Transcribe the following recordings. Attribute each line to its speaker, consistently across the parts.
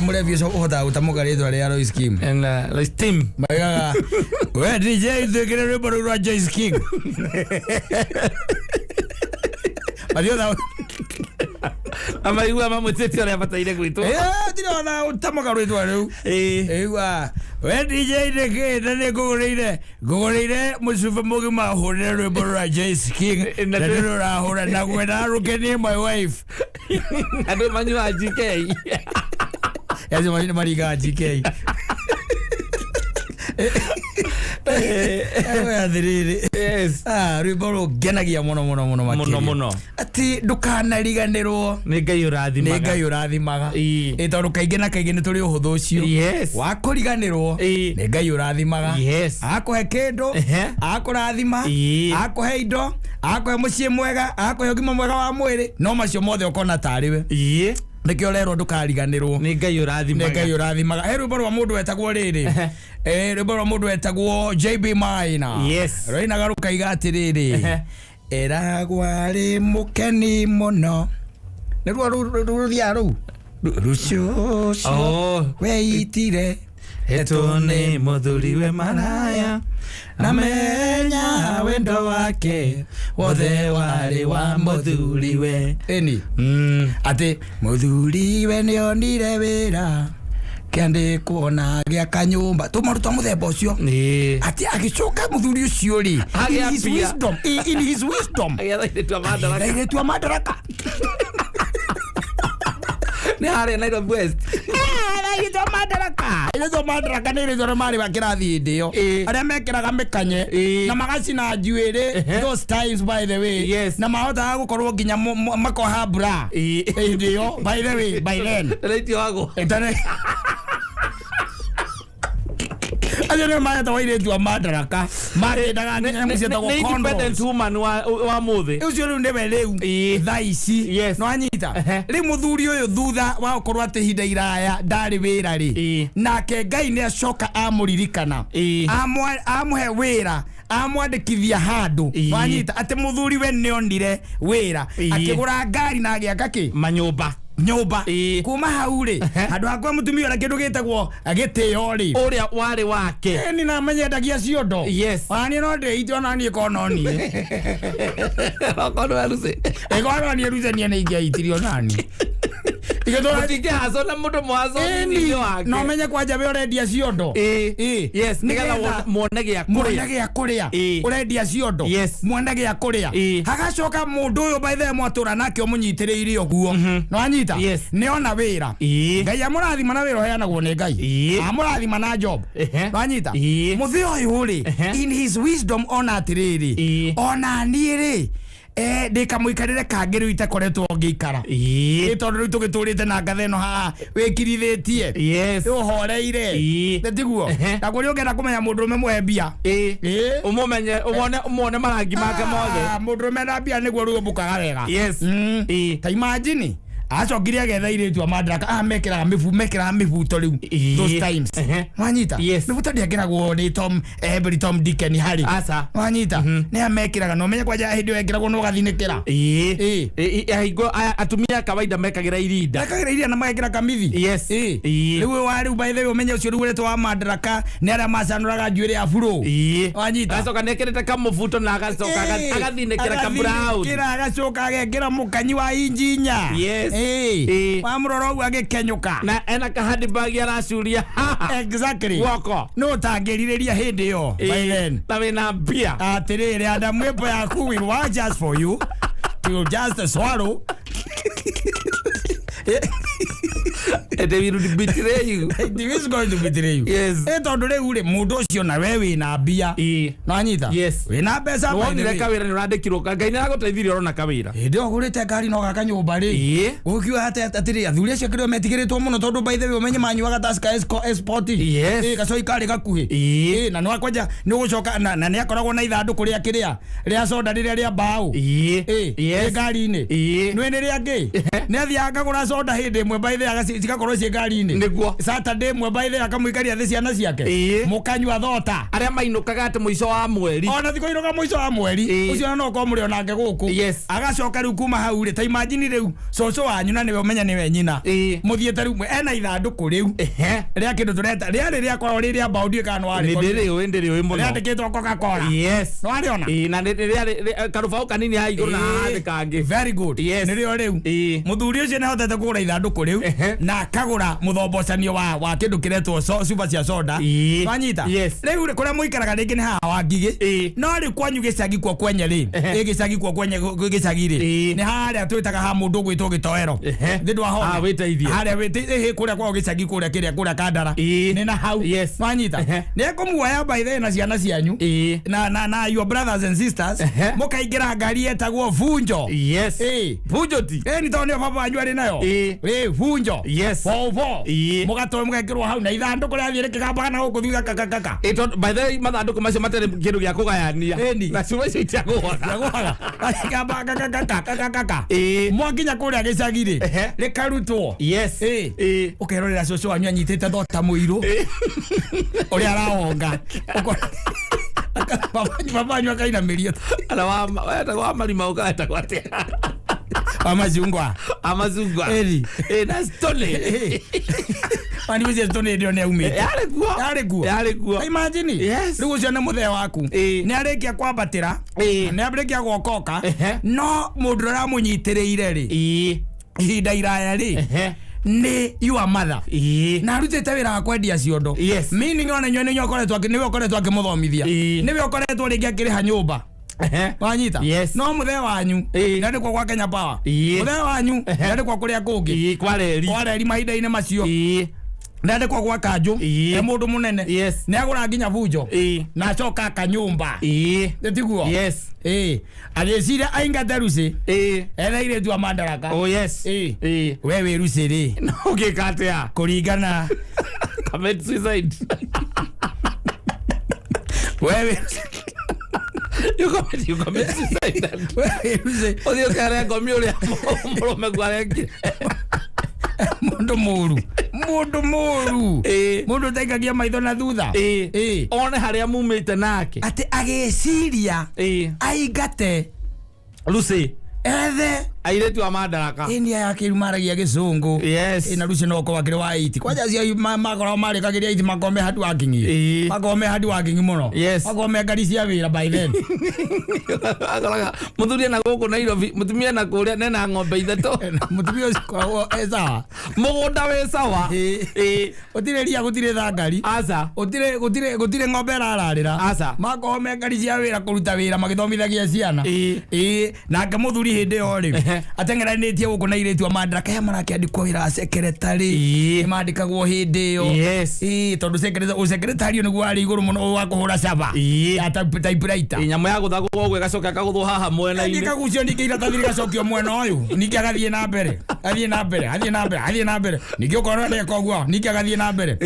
Speaker 1: Mũrebi ũcio ũhotaga gũtamũka rĩtwa rĩa Lois Kim.
Speaker 2: And Lois Tim.
Speaker 1: Maigaga we DJ, twĩkĩre rwĩmbo rũu rwa Joyce King. Mathiotha.
Speaker 2: Amaigua mamwĩtĩte ũrĩa abataire gwĩtwo.
Speaker 1: Tirona ũtamũka rwĩtwa rĩu. Igua we DJ, nĩkĩ na nĩ ngũgũrĩire mũcuba mũgima, hũrĩre rwĩmbo rwa Joyce King na nĩ rũrahũra na gwenda rũkenie my wife.
Speaker 2: Andũ manyuaga GK.
Speaker 1: Acio maringaga GK. Athiriri. Ah, rwĩmbo rũngenagia mũno mũno mũno
Speaker 2: mũno
Speaker 1: makĩria.
Speaker 2: Mũno.
Speaker 1: Atĩ ndũkanariganĩrwo
Speaker 2: nĩ Ngai
Speaker 1: nĩ
Speaker 2: ũrathimaga.
Speaker 1: Ngai ũrathimaga. Ĩ tondũ kaingĩ na kaingĩ nĩ tũrĩ ũhũthũ ũcio wa kũriganĩrwo nĩ Ngai ũrathimaga. Akũhe kĩndũ, akũrathima, akũhe indo, akũhe mũciĩ mwega, akũhe ũgima mwega wa mwĩrĩ, no macio mothe ũkona tarĩ we. Nĩkĩo ũrerwo ndũkariganĩrwo
Speaker 2: nĩ Ngai
Speaker 1: nĩ
Speaker 2: ũrathimaga.
Speaker 1: Ngai ũrathimaga. He rwĩmbo rwa mũndũ wetagwo rĩrĩ, rwĩmbo rwa mũndũ wetagwo JB Maina. Rwainaga rũkaiga atĩrĩrĩ, eragwa rĩ mũkeni mũno, nĩruo rũthiaga rũu rũcio ũcio weitire.
Speaker 2: Etwo nĩ mũthuri we maraya.
Speaker 1: Na menya wendo wake wothe warĩ wa mũthuri we ĩni. Atĩ mũthuri we nĩonire wĩra kĩandĩkwo na gĩaka nyũmba, tũmaũndũ twa mũthemba ũcio. Atĩ agĩcoka mũthuri ũcio rĩ, in
Speaker 2: Agĩa
Speaker 1: his
Speaker 2: mbia.
Speaker 1: wisdom, in his wisdom,
Speaker 2: Agĩetha airĩtu a Madaraka.
Speaker 1: airĩtu a Madaraka.
Speaker 2: Nĩ harĩa Nairobi West.
Speaker 1: Airĩtu a Madaraka, airĩtu a Madaraka nĩ airĩtu arĩa marĩ wa kĩrathi hĩndĩ ĩyo, arĩa mekĩraga mĩkanye na magacina njuĩrĩ those times, by the way. Na mahotaga gũkorwo nginya makoha bra hĩndĩ ĩyo, by the way, by then.
Speaker 2: Rĩtio wagwo.
Speaker 1: Acio nĩo maretagwo airĩtu a Madaraka, makĩendaga nginya nyamũ cietagwo
Speaker 2: Nĩ independent
Speaker 1: condoms.
Speaker 2: woman wa mũthĩ.
Speaker 1: Ũcio rĩu nĩwe rĩu thaa ici. No anyita rĩu mũthuri ũyũ thutha wa gũkorwo atĩ ihinda iraya ndarĩ wĩra rĩ, nake Ngai nĩ acoka amũririkana, amũhe wĩra, amwandĩkithia handũ. Wanyita atĩ mũthuri we nĩonire wĩra, akĩgũra ngari na agĩaka kĩ?
Speaker 2: Manyũmba.
Speaker 1: Nyũmba. Kuma hau rĩ, handũ hakwa mũtumia ũrĩa kĩndũ gĩtagwo gĩtĩo rĩ,
Speaker 2: ũrĩa warĩ wake.
Speaker 1: Ĩni na menyendagia ciondo. Ona niĩ no ndĩite, ona niĩ korwo no niĩ.
Speaker 2: Okorwo aruse.
Speaker 1: Ĩkorwo no niĩ rucania nĩ ingĩaitirio nani. Igĩtũra.
Speaker 2: Mũtingĩhacwo na mũndũ mũhacwo
Speaker 1: Ĩni
Speaker 2: nĩ wake.
Speaker 1: No menye kwanja we ũrendia ciondo.
Speaker 2: Yes, nĩgetha muone gĩa
Speaker 1: muone
Speaker 2: kũrĩa.
Speaker 1: gĩa kũrĩa. Ũrendia ciondo muone gĩa kũrĩa. Hagacoka mũndũ ũyũ, by the way, mwatũra nake ũmũnyitĩrĩire ũguo, no anyita. Nĩona wĩra, Ngai amũrathima na wĩra ũheanagwo nĩ Ngai, amũrathima na job. No anyita mũthĩ ũyũ rĩ, in his wisdom, ona atĩrĩrĩ, ona niĩ rĩ, ndĩkamũikarĩre kangĩ rĩu itakoretwo ngĩikara. Ĩ tondũ rĩu tũgĩtũrĩte na ngatha ĩno haha wĩkirithĩtie, ũhoreire. Tiguo? Na kũrĩa ũngĩenda kũmenya mũndũrũme, mũhe mbia.
Speaker 2: Ũmũmenye, ũmone ũmone marangi make mothe.
Speaker 1: Ah, mũndũrũme na mbia nĩguo rĩu ũmbũkaga wega. Ta imagine acokire agetha airĩtu a Madaraka, aya mekĩraga mĩbu, mekĩraga mĩbuto rĩu those times. Wanyita? Mĩbuto ndĩekĩragwo nĩ Tom, every Tom, Dick and Harry.
Speaker 2: Aca.
Speaker 1: Wanyita? Nĩ amekĩraga na ũmenye kwanja hĩndĩ ĩyo ekĩragwo no ũgathinĩkĩra.
Speaker 2: Hingo aya atumia a kawaida mekagĩra irinda.
Speaker 1: Mekagĩra iria na magekĩra kamithi. Rĩu wa rĩu, by the way, ũmenye ũcio rĩu ũretwo wa Madaraka nĩ arĩa macanũraga njuĩrĩ ya burũ. Wanyita?
Speaker 2: Agacoka nĩekĩrĩte kamũbuto na agacoka agathinĩkĩra ka brown.
Speaker 1: Agathinĩkĩra, agacoka agekĩra mũkanyi wa inji 4. Wamũrora ũguo agĩkenyũka.
Speaker 2: Na ena kahandi bag aracuria haha. Guoko.
Speaker 1: No ũtangĩrirĩria hĩndĩ ĩyo by then.
Speaker 2: Na wĩna mbia.
Speaker 1: Atĩrĩrĩ, Adam mwĩmbo yaku will work just for you to just swallow.
Speaker 2: It will betray you.
Speaker 1: It is going to betray you. Tondũ rĩu rĩ, mũndũ ũcio na we wĩna mbia, nanyita? Wĩna mbeca, by the
Speaker 2: Wonire
Speaker 1: way.
Speaker 2: kawĩra, nĩ ũrandĩkirwo, Ngai nĩ aragũteithirie ũrona kawĩra.
Speaker 1: Hĩndĩ ĩyo ũgũrĩte ngari na ũgaka nyũmba rĩ, ũkiuga atĩ atĩrĩ, athuri acio kĩrĩa metigĩrĩtwo mũno, tondũ by the way ũmenye manyuaga Tusker Sport. Gacoi karĩ gakuhĩ. Na nĩ kwanja nĩ ũgũcoka na nĩ akoragwo na ithandũkũ rĩa kĩrĩa rĩa soda rĩrĩa rĩa mbaũ. Rĩ ngari-inĩ. Nĩ nĩ rĩa ngĩ nĩ athiaga akagũra soda hĩndĩ ĩmwe, by the way, cigakorwo cigakorwo ciĩ ngari-inĩ.
Speaker 2: Nĩguo.
Speaker 1: Saturday ĩmwe by the way akamũikaria thĩ ciana ciake. Mũkanyua thota.
Speaker 2: Arĩa mainũkaga atĩ mũico wa mweri.
Speaker 1: Ona thikũ inoka mũico wa mweri. Ũcio no ũkorwo mũrĩ onake gũkũ. Agacoka rĩu kuma hau rĩ, ta imagine rĩu cũcũ wanyu na nĩwe ũmenya nĩwe nyina. Mũthiĩte rĩu ena ithandũkũ rĩu. Rĩa kĩndũ tũreta rĩarĩ rĩakorwo rĩ rĩa mbaũ ndiũĩ kana nĩ warĩkorire.
Speaker 2: Nĩ ndĩrĩũĩ, ndĩrĩũĩ mũno.
Speaker 1: Rĩandĩkĩtwo Coca-Cola. Nĩwarĩona?
Speaker 2: Ĩĩ, na rĩarĩ karũbaũ kanini haha igũrũ na haha thĩ kangĩ.
Speaker 1: Very good. Nĩrĩo rĩu. Mũthuri ũcio nĩahotete kũgũra ithandũkũ rĩu na akagũra mũthombocanio wa kĩndũ kĩretwo cuba cia soda. Wanyita? Rĩu rĩ, kũrĩa mũikaraga rĩngĩ nĩ haha wa Ngigĩ. No rĩu kwanyu gĩcagi kuo kwenye rĩ, ĩ gĩcagi kuo kwenye gĩcagi rĩ, nĩ harĩa twĩtaga ha mũndũ ũgwĩtwo Gĩtoero. Thĩ ndwahona.
Speaker 2: Ah, wĩteithie.
Speaker 1: Harĩa ĩhĩ kũrĩa kwao gĩcagi kũrĩa kĩrĩa kũrĩa Kandara. Nĩ na hau. Wanyita? Nĩ ekũmuoya by the way na ciana cianyu. Na your brothers and sisters. Mũkaingĩra ngari ĩtagwo Vunjo.
Speaker 2: Vunjo ti.
Speaker 1: Nĩ tondũ nĩyo baba wanyu arĩ nayo. Vunjo. Bobo. Mũgatwarwo mũgekĩrwo hau na ithandũkũ rĩathiĩ rĩkĩgambaga na gũkũ thutha kakakaka.
Speaker 2: Tondũ by the way mathandũkũ macio matarĩ kĩndũ gĩa kũgayania. Na cuba icio itiagũaga.
Speaker 1: Itiagũaga. Gamba kakakaka kakakaka. Mwakinya kũrĩa gĩcagi rĩ, rĩkarutwo. Ũkerorera cũcũ wanyu anyitĩte thota mũirũ. Ũrĩa arahonga. Baba wanyu akainamĩria.
Speaker 2: Ana wa marima ũkaetagwo atĩa?
Speaker 1: Wa macungwa.
Speaker 2: Amazungwa. Na Stone.
Speaker 1: Wani ũcio Stone ndio nĩ aumĩte.
Speaker 2: Yarĩ kuo.
Speaker 1: Yarĩ kuo.
Speaker 2: Yarĩ kuo.
Speaker 1: Imagine. Rĩu ũcio nĩ mũthee waku. Nĩ arĩkia kwambatĩra. Nĩ arĩkia gwokoka. No mũndũ ũrĩa ũramũnyitĩrĩire rĩ. Ihinda iraya rĩ. Nĩ your mother. Na arutĩte wĩra wa kwendia ciondo. Meaning ona inyuĩ nĩ ũkoretwo nĩwe ũkoretwo akĩmũthomithia. Nĩwe ũkoretwo rĩngĩ akĩrĩha nyũmba. Wanyita? No mũthee wanyu. Nĩandĩkwo gwa Kenya Power. Mũthee wanyu. Nĩandĩkwo kũrĩa kũngĩ.
Speaker 2: Kwa reri.
Speaker 1: Kwa reri mahinda-inĩ macio. Nĩandĩkwo gwa Kanjũ. Nĩ mũndũ mũnene. Nĩagũra nginya Vunjo. Na acoka akanyũmba. Nĩ tiguo? Agĩciria aingate Lucy. Etha airĩtu a Madaraka.
Speaker 2: Oh, yes.
Speaker 1: We wĩ Lucy rĩ.
Speaker 2: No ũngĩka atĩa?
Speaker 1: Kũringana.
Speaker 2: Commit suicide.
Speaker 1: We wĩ
Speaker 2: You commit suicide.
Speaker 1: We wĩ Lucy.
Speaker 2: Ũthiĩ ũkere ngomi ũrĩa mũrũme guo arekire.
Speaker 1: Mũndũ mũru. Mũndũ mũru. Mũndũ ũtaikagia maitho na thutha.
Speaker 2: One harĩa mumĩte nake.
Speaker 1: Atĩ agĩciria aingate
Speaker 2: Lucy.
Speaker 1: Ethe
Speaker 2: airĩtu a Madaraka.
Speaker 1: Ĩni aya akĩru maragia gĩcũngũ. Na Lucy no ũkorwo akĩrĩ wa 8. Kwanja cia makoragwo marĩkagĩria 8 makorwo me hard working. Makorwo me hard working mũno. Makorwo me ngari cia wĩra by then.
Speaker 2: Akoraga mũthuri ena gũkũ Nairobi, mũtumia ena kũrĩa nena ng'ombe ithatũ.
Speaker 1: Mũtumia ũcio akoragwo e sawa.
Speaker 2: Mũgũnda wĩ sawa.
Speaker 1: Gũtirĩ ria, gũtirĩ thangari.
Speaker 2: Aca.
Speaker 1: Gũtirĩ ng'ombe ĩrararĩra.
Speaker 2: Aca.
Speaker 1: Makorwo me ngari cia wĩra kũruta wĩra magĩthomithagia ciana. Nake mũthuri hĩndĩ ĩyo rĩ, ateng'eranĩtie gũkũ na airĩtu a Madaraka aya marakĩandĩkwo wĩra wa secretary. Nĩmandĩkagwo hĩndĩ ĩyo. Tondũ ũsekretari nĩguo warĩ igũrũ mũno wa kũhũra caba. Ya typewriter.
Speaker 2: Nyamũ ya gũthagwo ũguo ĩgacoka ĩkagũthwo haha mwena-inĩ.
Speaker 1: Ningĩ ĩkagucio ningĩ iratathi rĩgacokio mwena ũyũ. Ningĩ agathiĩ na mbere. Athiĩ na mbere, athiĩ na mbere, athiĩ na mbere. Ningĩ ũkona nĩeka ũguo, ningĩ agathiĩ na mbere.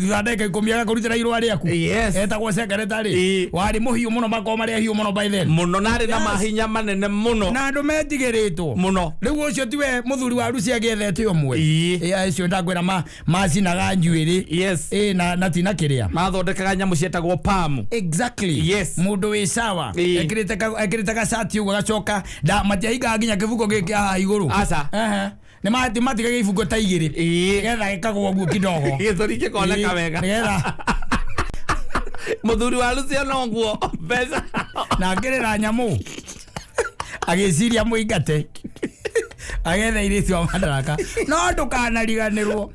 Speaker 1: Thutha ndagĩka ikũmi agakũrutĩra irũa rĩaku. Etagwo secretary. Warĩ mũhiũ mũno, makoragwo marĩ ahiũ mũno by then.
Speaker 2: Mũno, na arĩ na mahinya manene mũno.
Speaker 1: Na andũ metigĩrĩtwo.
Speaker 2: Mũno.
Speaker 1: Rĩu ũcio tiwe mũthuri wa Lucy agĩethete ũmwe. Acio ndakwĩra macinaga njuĩrĩ. Na tina kĩrĩa.
Speaker 2: Mathondekaga nyamũ cietagwo palm.
Speaker 1: Exactly. Mũndũ wĩ sawa. Ekĩrĩte gacati ũguo agacoka, matiahingaga nginya kĩbuko gĩkĩ haha igũrũ.
Speaker 2: Aca.
Speaker 1: Nĩ matigaga ibungo ta igĩrĩ. Nĩgetha gĩkagwo ũguo kidogo.
Speaker 2: Gĩthũri gĩkoneka wega.
Speaker 1: Nĩgetha.
Speaker 2: Mũthuri wa Lucy ona nguo mbeca.
Speaker 1: Na akĩrĩra nyamũ. Agĩciria mũingate. Agetha airĩtu a Madaraka. No ndũkanariganĩrwo.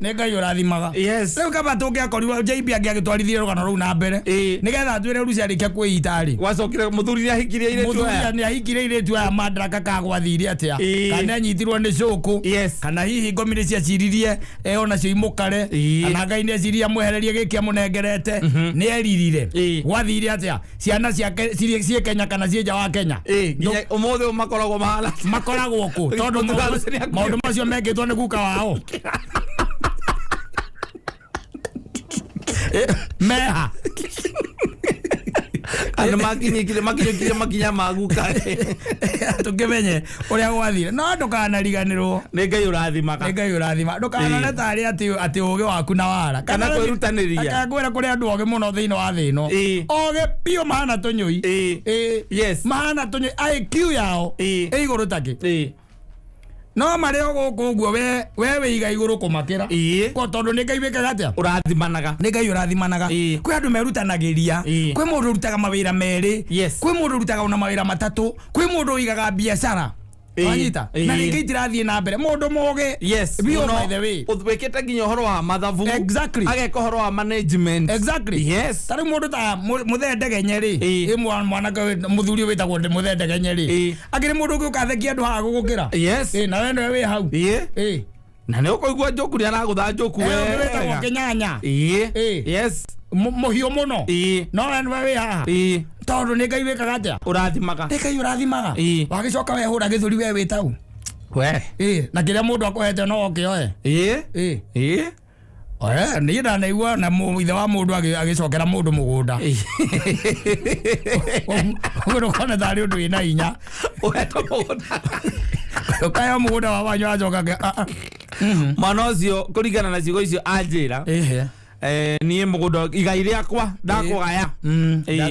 Speaker 1: Nĩ Ngai ũrathimaga. Rĩu kaba tũngĩakorirwo JB angĩagĩtwarithire rũgano rũu na mbere. Nĩgetha atwĩre Lucy arĩkia kwĩita rĩ.
Speaker 2: Gwacokire mũthuri nĩahikirie airĩtu aya.
Speaker 1: Mũthuri nĩahikirie airĩtu aya Madaraka kana gwathire atĩa. Kana anyitirwo nĩ cũkũ. Kana hihi ngomi nĩ ciaciririe, onacio imũkare. Kana Ngai nĩeciririe amwehererie gĩkĩ amũnengerete. Nĩeririre. Gwathire atĩa? Ciana ciake ciĩ Kenya kana ciĩ nja wa Kenya?
Speaker 2: Nginya ũmũthĩ ũyũ makoragwo mahana.
Speaker 1: Makoragwo kũ? Tondũ
Speaker 2: Mũthuri wa Lucy nĩakuire.
Speaker 1: maũndũ macio mekĩtwo nĩ guka wao. Meha.
Speaker 2: Andũ makinyĩkire makinyũkirie makinya maguka.
Speaker 1: Tũkĩmenye ũrĩa gwathire, no ndũkanariganĩrwo
Speaker 2: Nĩ Ngai ũrathimaga.
Speaker 1: Nĩ Ngai ũrathima. Ndũkanone tarĩ atĩ ũgĩ waku na wara
Speaker 2: Kana kwĩrutanĩria.
Speaker 1: Kana kwĩra kũrĩ andũ ogĩ mũno thĩinĩ wa thĩ ĩno. Ogĩ biũ mahana tũnyũi. Mahana tũnyũi, IQ yao ĩ igũrũ takĩ. No marĩ o gũkũ ũguo we wĩiga igũrũ kũmakĩra. Ko tondũ nĩ Ngai wĩkaga atĩa?
Speaker 2: Ũrathimanaga.
Speaker 1: Nĩ Ngai ũrathimanaga. Kwĩ andũ merutanagĩria. Kwĩ mũndũ ũrutaga mawĩra merĩ. Kwĩ mũndũ ũrutaga ona mawĩra matatũ. Kwĩ mũndũ ũigaga biacara. Wanyita? Na rĩngĩ itirathiĩ na mbere. Mũndũ mũgĩ.
Speaker 2: Yes.
Speaker 1: Biũ, by the way.
Speaker 2: Wĩkĩte nginya ũhoro wa mathabu.
Speaker 1: Exactly.
Speaker 2: Ageka ũhoro wa management.
Speaker 1: Exactly.
Speaker 2: Yes.
Speaker 1: Ta rĩu mũndũ ta Mũthee Ndegenye rĩ, ĩ mwanake mũthuri ũyũ wĩtagwo Mũthee Ndegenye rĩ, akĩrĩ mũndũ ũngĩ ũkathekia andũ haha gũgũkĩra.
Speaker 2: Yes.
Speaker 1: Na we nĩwe wĩ hau.
Speaker 2: Na nĩ ũkũigua Njoku nĩ aragũtha Njoku
Speaker 1: Ũngĩ wĩtagwo
Speaker 2: wega.
Speaker 1: Kĩnyanya.
Speaker 2: Yes.
Speaker 1: Mũhiũ mũno. No we nĩwe wĩ haha. Tondũ nĩ Ngai wĩkaga atĩa?
Speaker 2: Ũrathimaga.
Speaker 1: Nĩ Ngai ũrathimaga. Wagĩcoka wehũra gĩthũri we wĩ tau.
Speaker 2: We.
Speaker 1: Na kĩrĩa mũndũ akũhete no ũkĩoe. Niĩ ndanaigua na ithe wa mũndũ agĩcokera mũndũ mũgũnda. Ũguo ndũkone tarĩ ũndũ wĩna hinya.
Speaker 2: Ũhetwo mũgũnda.
Speaker 1: Ũkaheo mũgũnda wa wanyu wacoka
Speaker 2: Mwana ũcio kũringana na ciugo icio anjĩra. Niĩ mũgũnda igai rĩakwa ndakũgaya.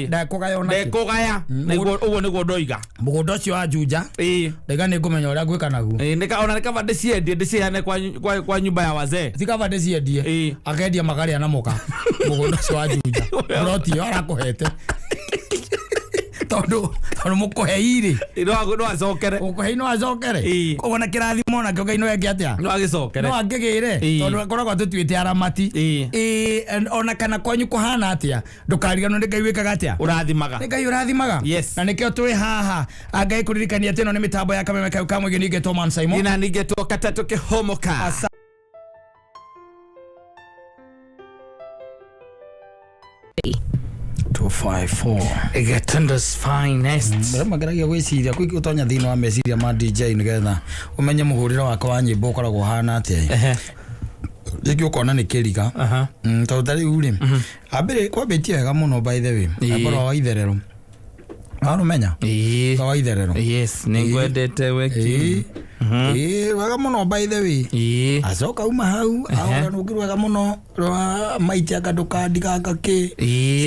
Speaker 1: Ndakũgaya ona kĩ?
Speaker 2: Ndekũgaya. Nĩguo, ũguo nĩguo ndoiga.
Speaker 1: Mũgũnda ũcio wa Juja. Ndaiga nĩ ngũmenya ũrĩa ngwĩka naguo.
Speaker 2: Ona nĩ kaba ndĩciendie, ndĩciheane kwa nyumba ya wazee.
Speaker 1: Ti kaba ndĩciendie. Akendia makarĩa na mũka. Mũgũnda ũcio wa Juja. Ploti ĩyo arakũhete. Tondũ mũkũhei rĩ.
Speaker 2: No acokere.
Speaker 1: Mũkũhei no acokere. Koguo na kĩrathimo nakĩo Ngai no eke atĩa?
Speaker 2: No agĩcokere.
Speaker 1: No angĩgĩre. Tondũ akoragwo atũtuĩte aramati. Ona kana kwanyu kũhana atĩa? Ndũkariganĩrwo nĩ Ngai wĩkaga atĩa?
Speaker 2: Ũrathimaga.
Speaker 1: Nĩ Ngai ũrathimaga.
Speaker 2: Yes.
Speaker 1: Na nĩkĩo twĩ haha. Ngai kũririkania atĩ ĩno nĩ mĩtambo ya Kameme kau ka Mũingĩ, ningĩ Tom Simon.
Speaker 2: Ina ningĩ Katatũ Kĩhomoka.
Speaker 1: 254.
Speaker 2: Gatundo's finest.
Speaker 1: Rĩu mageragia gwĩciria kwĩ gũtonya thĩinĩ wa meciria ma DJ nĩgetha ũmenye mũhũrĩre wakwa wa nyĩmbo ũkoragwo ũhana atĩa. Rĩngĩ ũkona nĩ kĩriga. Tondũ ta rĩu rĩ, ambere kwambĩtie wega mũno by the way. Ambere wa itherero. Warũmenya? Wa itherero.
Speaker 2: Yes, nĩngwendete we ki.
Speaker 1: Wega mũno by the way. Acoka uma hau, ahũra rũngĩ rwega mũno rwa maitia ndũkandiganga kĩ.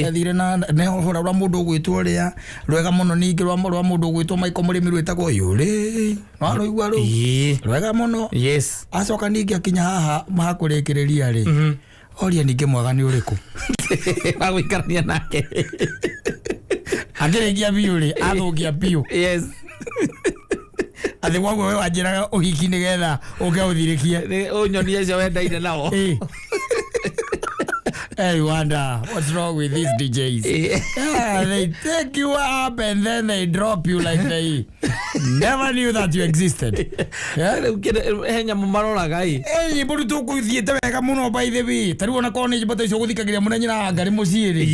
Speaker 1: Ciathire na nĩ hũra rwa mũndũ ũgwĩtwo ũrĩa rwega mũno ningĩ rwa mũndũ ũgwĩtwo Michael Mũrĩmi rwĩtagwo Yũrĩ. Warũigua rũu? Rwega mũno.
Speaker 2: Yes.
Speaker 1: Acoka ningĩ akinya haha hakũrĩkĩrĩria rĩ. Oria ningĩ mwega nĩ ũrĩkũ?
Speaker 2: Wa gũikarania nake.
Speaker 1: Akĩrĩkia biũ rĩ, athũkia biũ.
Speaker 2: Yes.
Speaker 1: Atĩ koguo we wanjĩraga ũhiki nĩgetha ũke ũthirĩkie.
Speaker 2: Nĩ ũnyonie acio wendaine nao.
Speaker 1: Hey, wonder what's wrong with these DJs? Yeah, they take you up and then they drop you like they never knew that you existed. Yeah?
Speaker 2: Rĩu he nyamũ maroraga ĩ.
Speaker 1: Nyĩmbo rĩu tũkũthiĩte wega mũno by the way. Ta rĩu ona korwo nĩ nyĩmbo ta icio ũgũthikagĩrĩria mũnene na ngarĩ mũciĩ rĩ.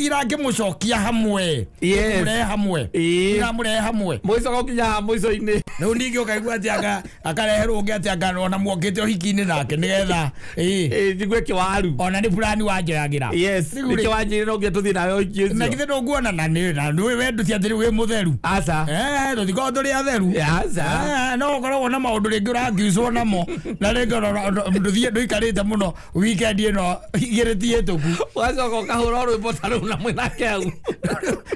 Speaker 1: Irakĩmũcokia hamwe. Ikũmũrehe hamwe. Iramũrehe hamwe.
Speaker 2: Mũico gũkinya haha mũico-inĩ.
Speaker 1: Rĩu ningĩ ũkaigua atĩ akareherwo ũngĩ atĩ anga ona muokĩte ũhiki-inĩ nake nĩgetha,
Speaker 2: Njigue kĩwaru.
Speaker 1: Ona nĩ fulani wanjoyagĩra.
Speaker 2: Yes,
Speaker 1: Rĩu rĩ,
Speaker 2: nĩkĩo wanjĩrire no nginya tũthiĩ nawe ũhiki ũcio.
Speaker 1: Na githĩ ndũkuona na nĩ, na nĩ we ndũti atĩ rĩu wĩ mũtheru.
Speaker 2: Aca.
Speaker 1: Tũtikoragwo tũrĩ atheru.
Speaker 2: Aca.
Speaker 1: No ũkoragwo na maũndũ rĩngĩ ũrangiucwo namo. Na rĩngĩ ona ndũthiĩ ndũikarĩte mũno weekend ĩno igĩrĩ ti hĩtũku.
Speaker 2: Ũgacoka ũkahũra rwĩmbo ta rũu na mwĩnake hau.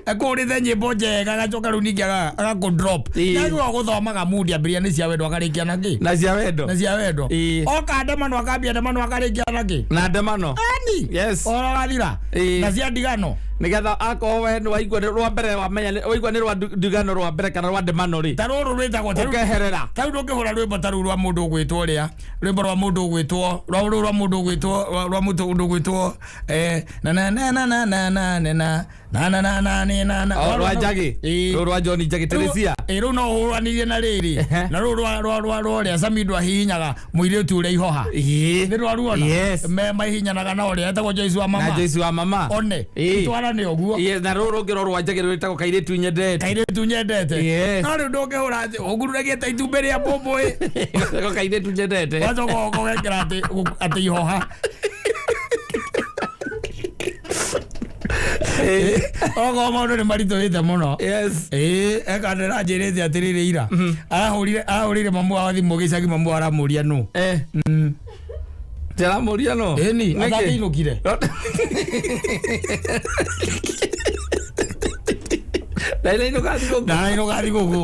Speaker 1: Ekũhũrĩte nyĩmbo njega, agacoka rĩu ningĩ agakũ drop. Nĩagĩrĩirwo gũthomaga mood ambĩrĩria nĩ cia wendo akarĩkia na kĩ?
Speaker 2: Na cia wendo.
Speaker 1: Na cia wendo. Oka ndemano akambia ndemano akarĩkia na kĩ?
Speaker 2: Na ndemano.
Speaker 1: Ani?
Speaker 2: Yes.
Speaker 1: Oro gathira. Na cia ndigano.
Speaker 2: Nĩgetha akorwo we nĩ waigua nĩ rwa mbere wamenya nĩ, waigua nĩ rwa ndigano rwa mbere kana rwa ndemano rĩ.
Speaker 1: Ta rũrũ rwĩtagwo, ta rũu
Speaker 2: Ũkeherera.
Speaker 1: Ta rũu ndũngĩhũra rwĩmbo ta rũu rwa mũndũ ũgwĩtwo ũrĩa. Rwĩmbo rwa mũndũ ũgwĩtwo, rwa rũu rwa mũndũ ũgwĩtwo, rwa, rwa mũndũ ũgwĩtwo, na, na, na, na, na, na, na, na, na, na, na, na, na, na, na, na.
Speaker 2: O, rwa Njagi. Rũu rwa John Njagi, Teresia.
Speaker 1: Rũu no ũhũranĩrie na rĩrĩ. Na rũu rwa, rwa, rwa, rwa ũrĩa Samido ahihinyaga mũirĩtu ũrĩa ihoha. Nĩ rwaruona?
Speaker 2: Yes.
Speaker 1: Mahihinyanaga na ũrĩa etagwo Joyce wa mama.
Speaker 2: Na Joyce wa mama.
Speaker 1: One. Twarane ũguo.
Speaker 2: Yes, na rũrũ rũngĩ rwa Njagi rwĩtagwo Kairĩtu Nyendete.
Speaker 1: Kairĩtu Nyendete.
Speaker 2: Yes.
Speaker 1: No rĩu ndũngĩhũra atĩ ũngururagie ta itumbĩ rĩa mbũmbũĩ.
Speaker 2: Rwĩtagwo Kairĩtu Nyendete.
Speaker 1: Wacoka ũgekĩra atĩ ihoha. Okorwo maũndũ nĩ maritũhĩte mũno.
Speaker 2: Yes.
Speaker 1: Ĩĩ, eka ndĩranjĩrĩte atĩrĩrĩ, ira arahũrĩire mamu wao thimũ gĩcagi, mamu wao aramũria nũ.
Speaker 2: Ndĩramũria no.
Speaker 1: Ĩni.
Speaker 2: Nĩkĩ?
Speaker 1: Atakĩinũkire.
Speaker 2: Ndainainũka thigũkũ.
Speaker 1: Ndarainũka thigũkũ.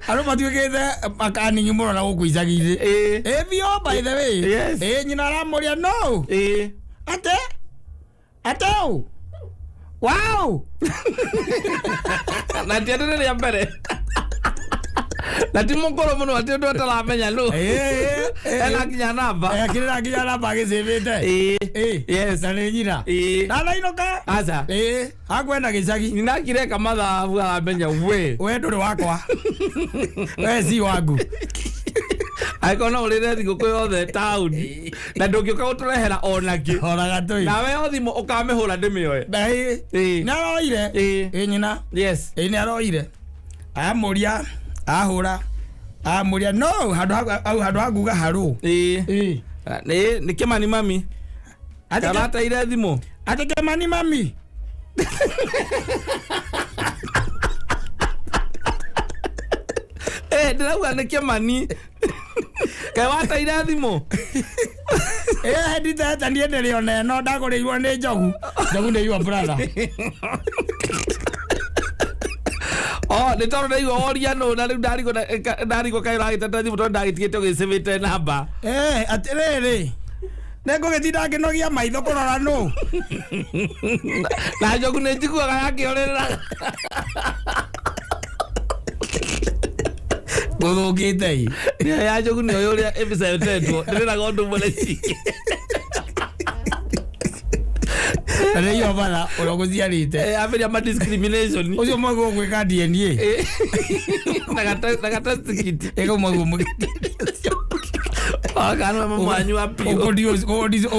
Speaker 1: Andũ matuĩkĩte makaningi mũno na gũkũ icagi-inĩ. Ĩ biũ, by the way.
Speaker 2: Yes.
Speaker 1: Ĩ, nyina aramũria no. Ate ate ũ wow.
Speaker 2: Na ti atĩ nĩ rĩa mbere na ti mũkũrũ mũno atĩ ũndũ ataramenya nũ. Ena nginya namba.
Speaker 1: Akĩrĩra nginya namba agĩcĩbĩte. Ĩ. Na nĩ nyina. Ndanainũka.
Speaker 2: Aca.
Speaker 1: Ĩ, akwenda gĩcagi.
Speaker 2: Nyina akireka mathabu aramenya we.
Speaker 1: We ndũrĩ wakwa, we si wangu.
Speaker 2: Angĩkorwo no ũrĩre thigũkũ yothe taũni na ndũngĩũka gũtũrehera ona kĩ.
Speaker 1: Ona gatũi.
Speaker 2: Nawe o thimũ ũkamĩhũra ndĩmĩoe.
Speaker 1: Ĩ. Nĩ aroire. Ĩ, nyina. Ĩ, nĩ aroire, amũria ahũra, amũria no handũ au handũ ha kuga harũ. Ĩ.
Speaker 2: Nĩ Kĩmani mami. Karateire thimũ.
Speaker 1: Atĩ Kĩmani mami.
Speaker 2: Eh, ndĩrauga nĩ Kĩmani, kaĩ wateire thimũ?
Speaker 1: Ĩ, nditete niĩ, ndĩrĩ ona ĩno ndagũrĩirwo nĩ Njogu. Njogu nĩ your brother.
Speaker 2: Oh, nĩ tondũ ndaigua woria nũ na rĩu ndarigwo ndarigwo kaĩ ũragĩtete thimũ tondũ ndagĩtigĩte ũgĩcĩbĩte namba.
Speaker 1: Eh, atĩrĩrĩ, nĩ ngũgĩtinda ngĩnogia maitho kũrora nũ.
Speaker 2: Na Njogu nĩ njiguaga yakĩorĩrĩra.
Speaker 1: Gũthũkĩte ĩ.
Speaker 2: Nĩyo ya Njogu, nĩyo ũrĩa ĩbicetetwo ndĩrĩraga ũndũ ũmwe na ici.
Speaker 1: Na nĩ your brother ũrĩa ũgũciarĩte.
Speaker 2: Ambĩria ma discrimination.
Speaker 1: Ũcio mwaguo gwĩka DNA.
Speaker 2: Na gatastikiti.
Speaker 1: Ĩko mwaguo
Speaker 2: Kana mamwanyu wa piũ.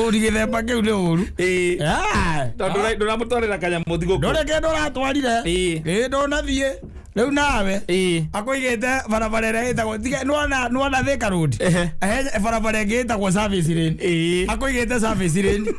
Speaker 1: Ũri gĩthemba kĩu nĩ ũru. Ah.
Speaker 2: Tondũ ndũramũtwarĩra kanyamũ thigũkũ.
Speaker 1: Ndũrĩ kĩndũ ũratwarire. Ĩ, ndũnathiĩ rĩu nawe. Akũigĩte barabara ĩrĩa ĩtagwo nĩwona Thika Road. He barabara ĩngĩ ĩtagwo service lane. Akũigĩte service lane.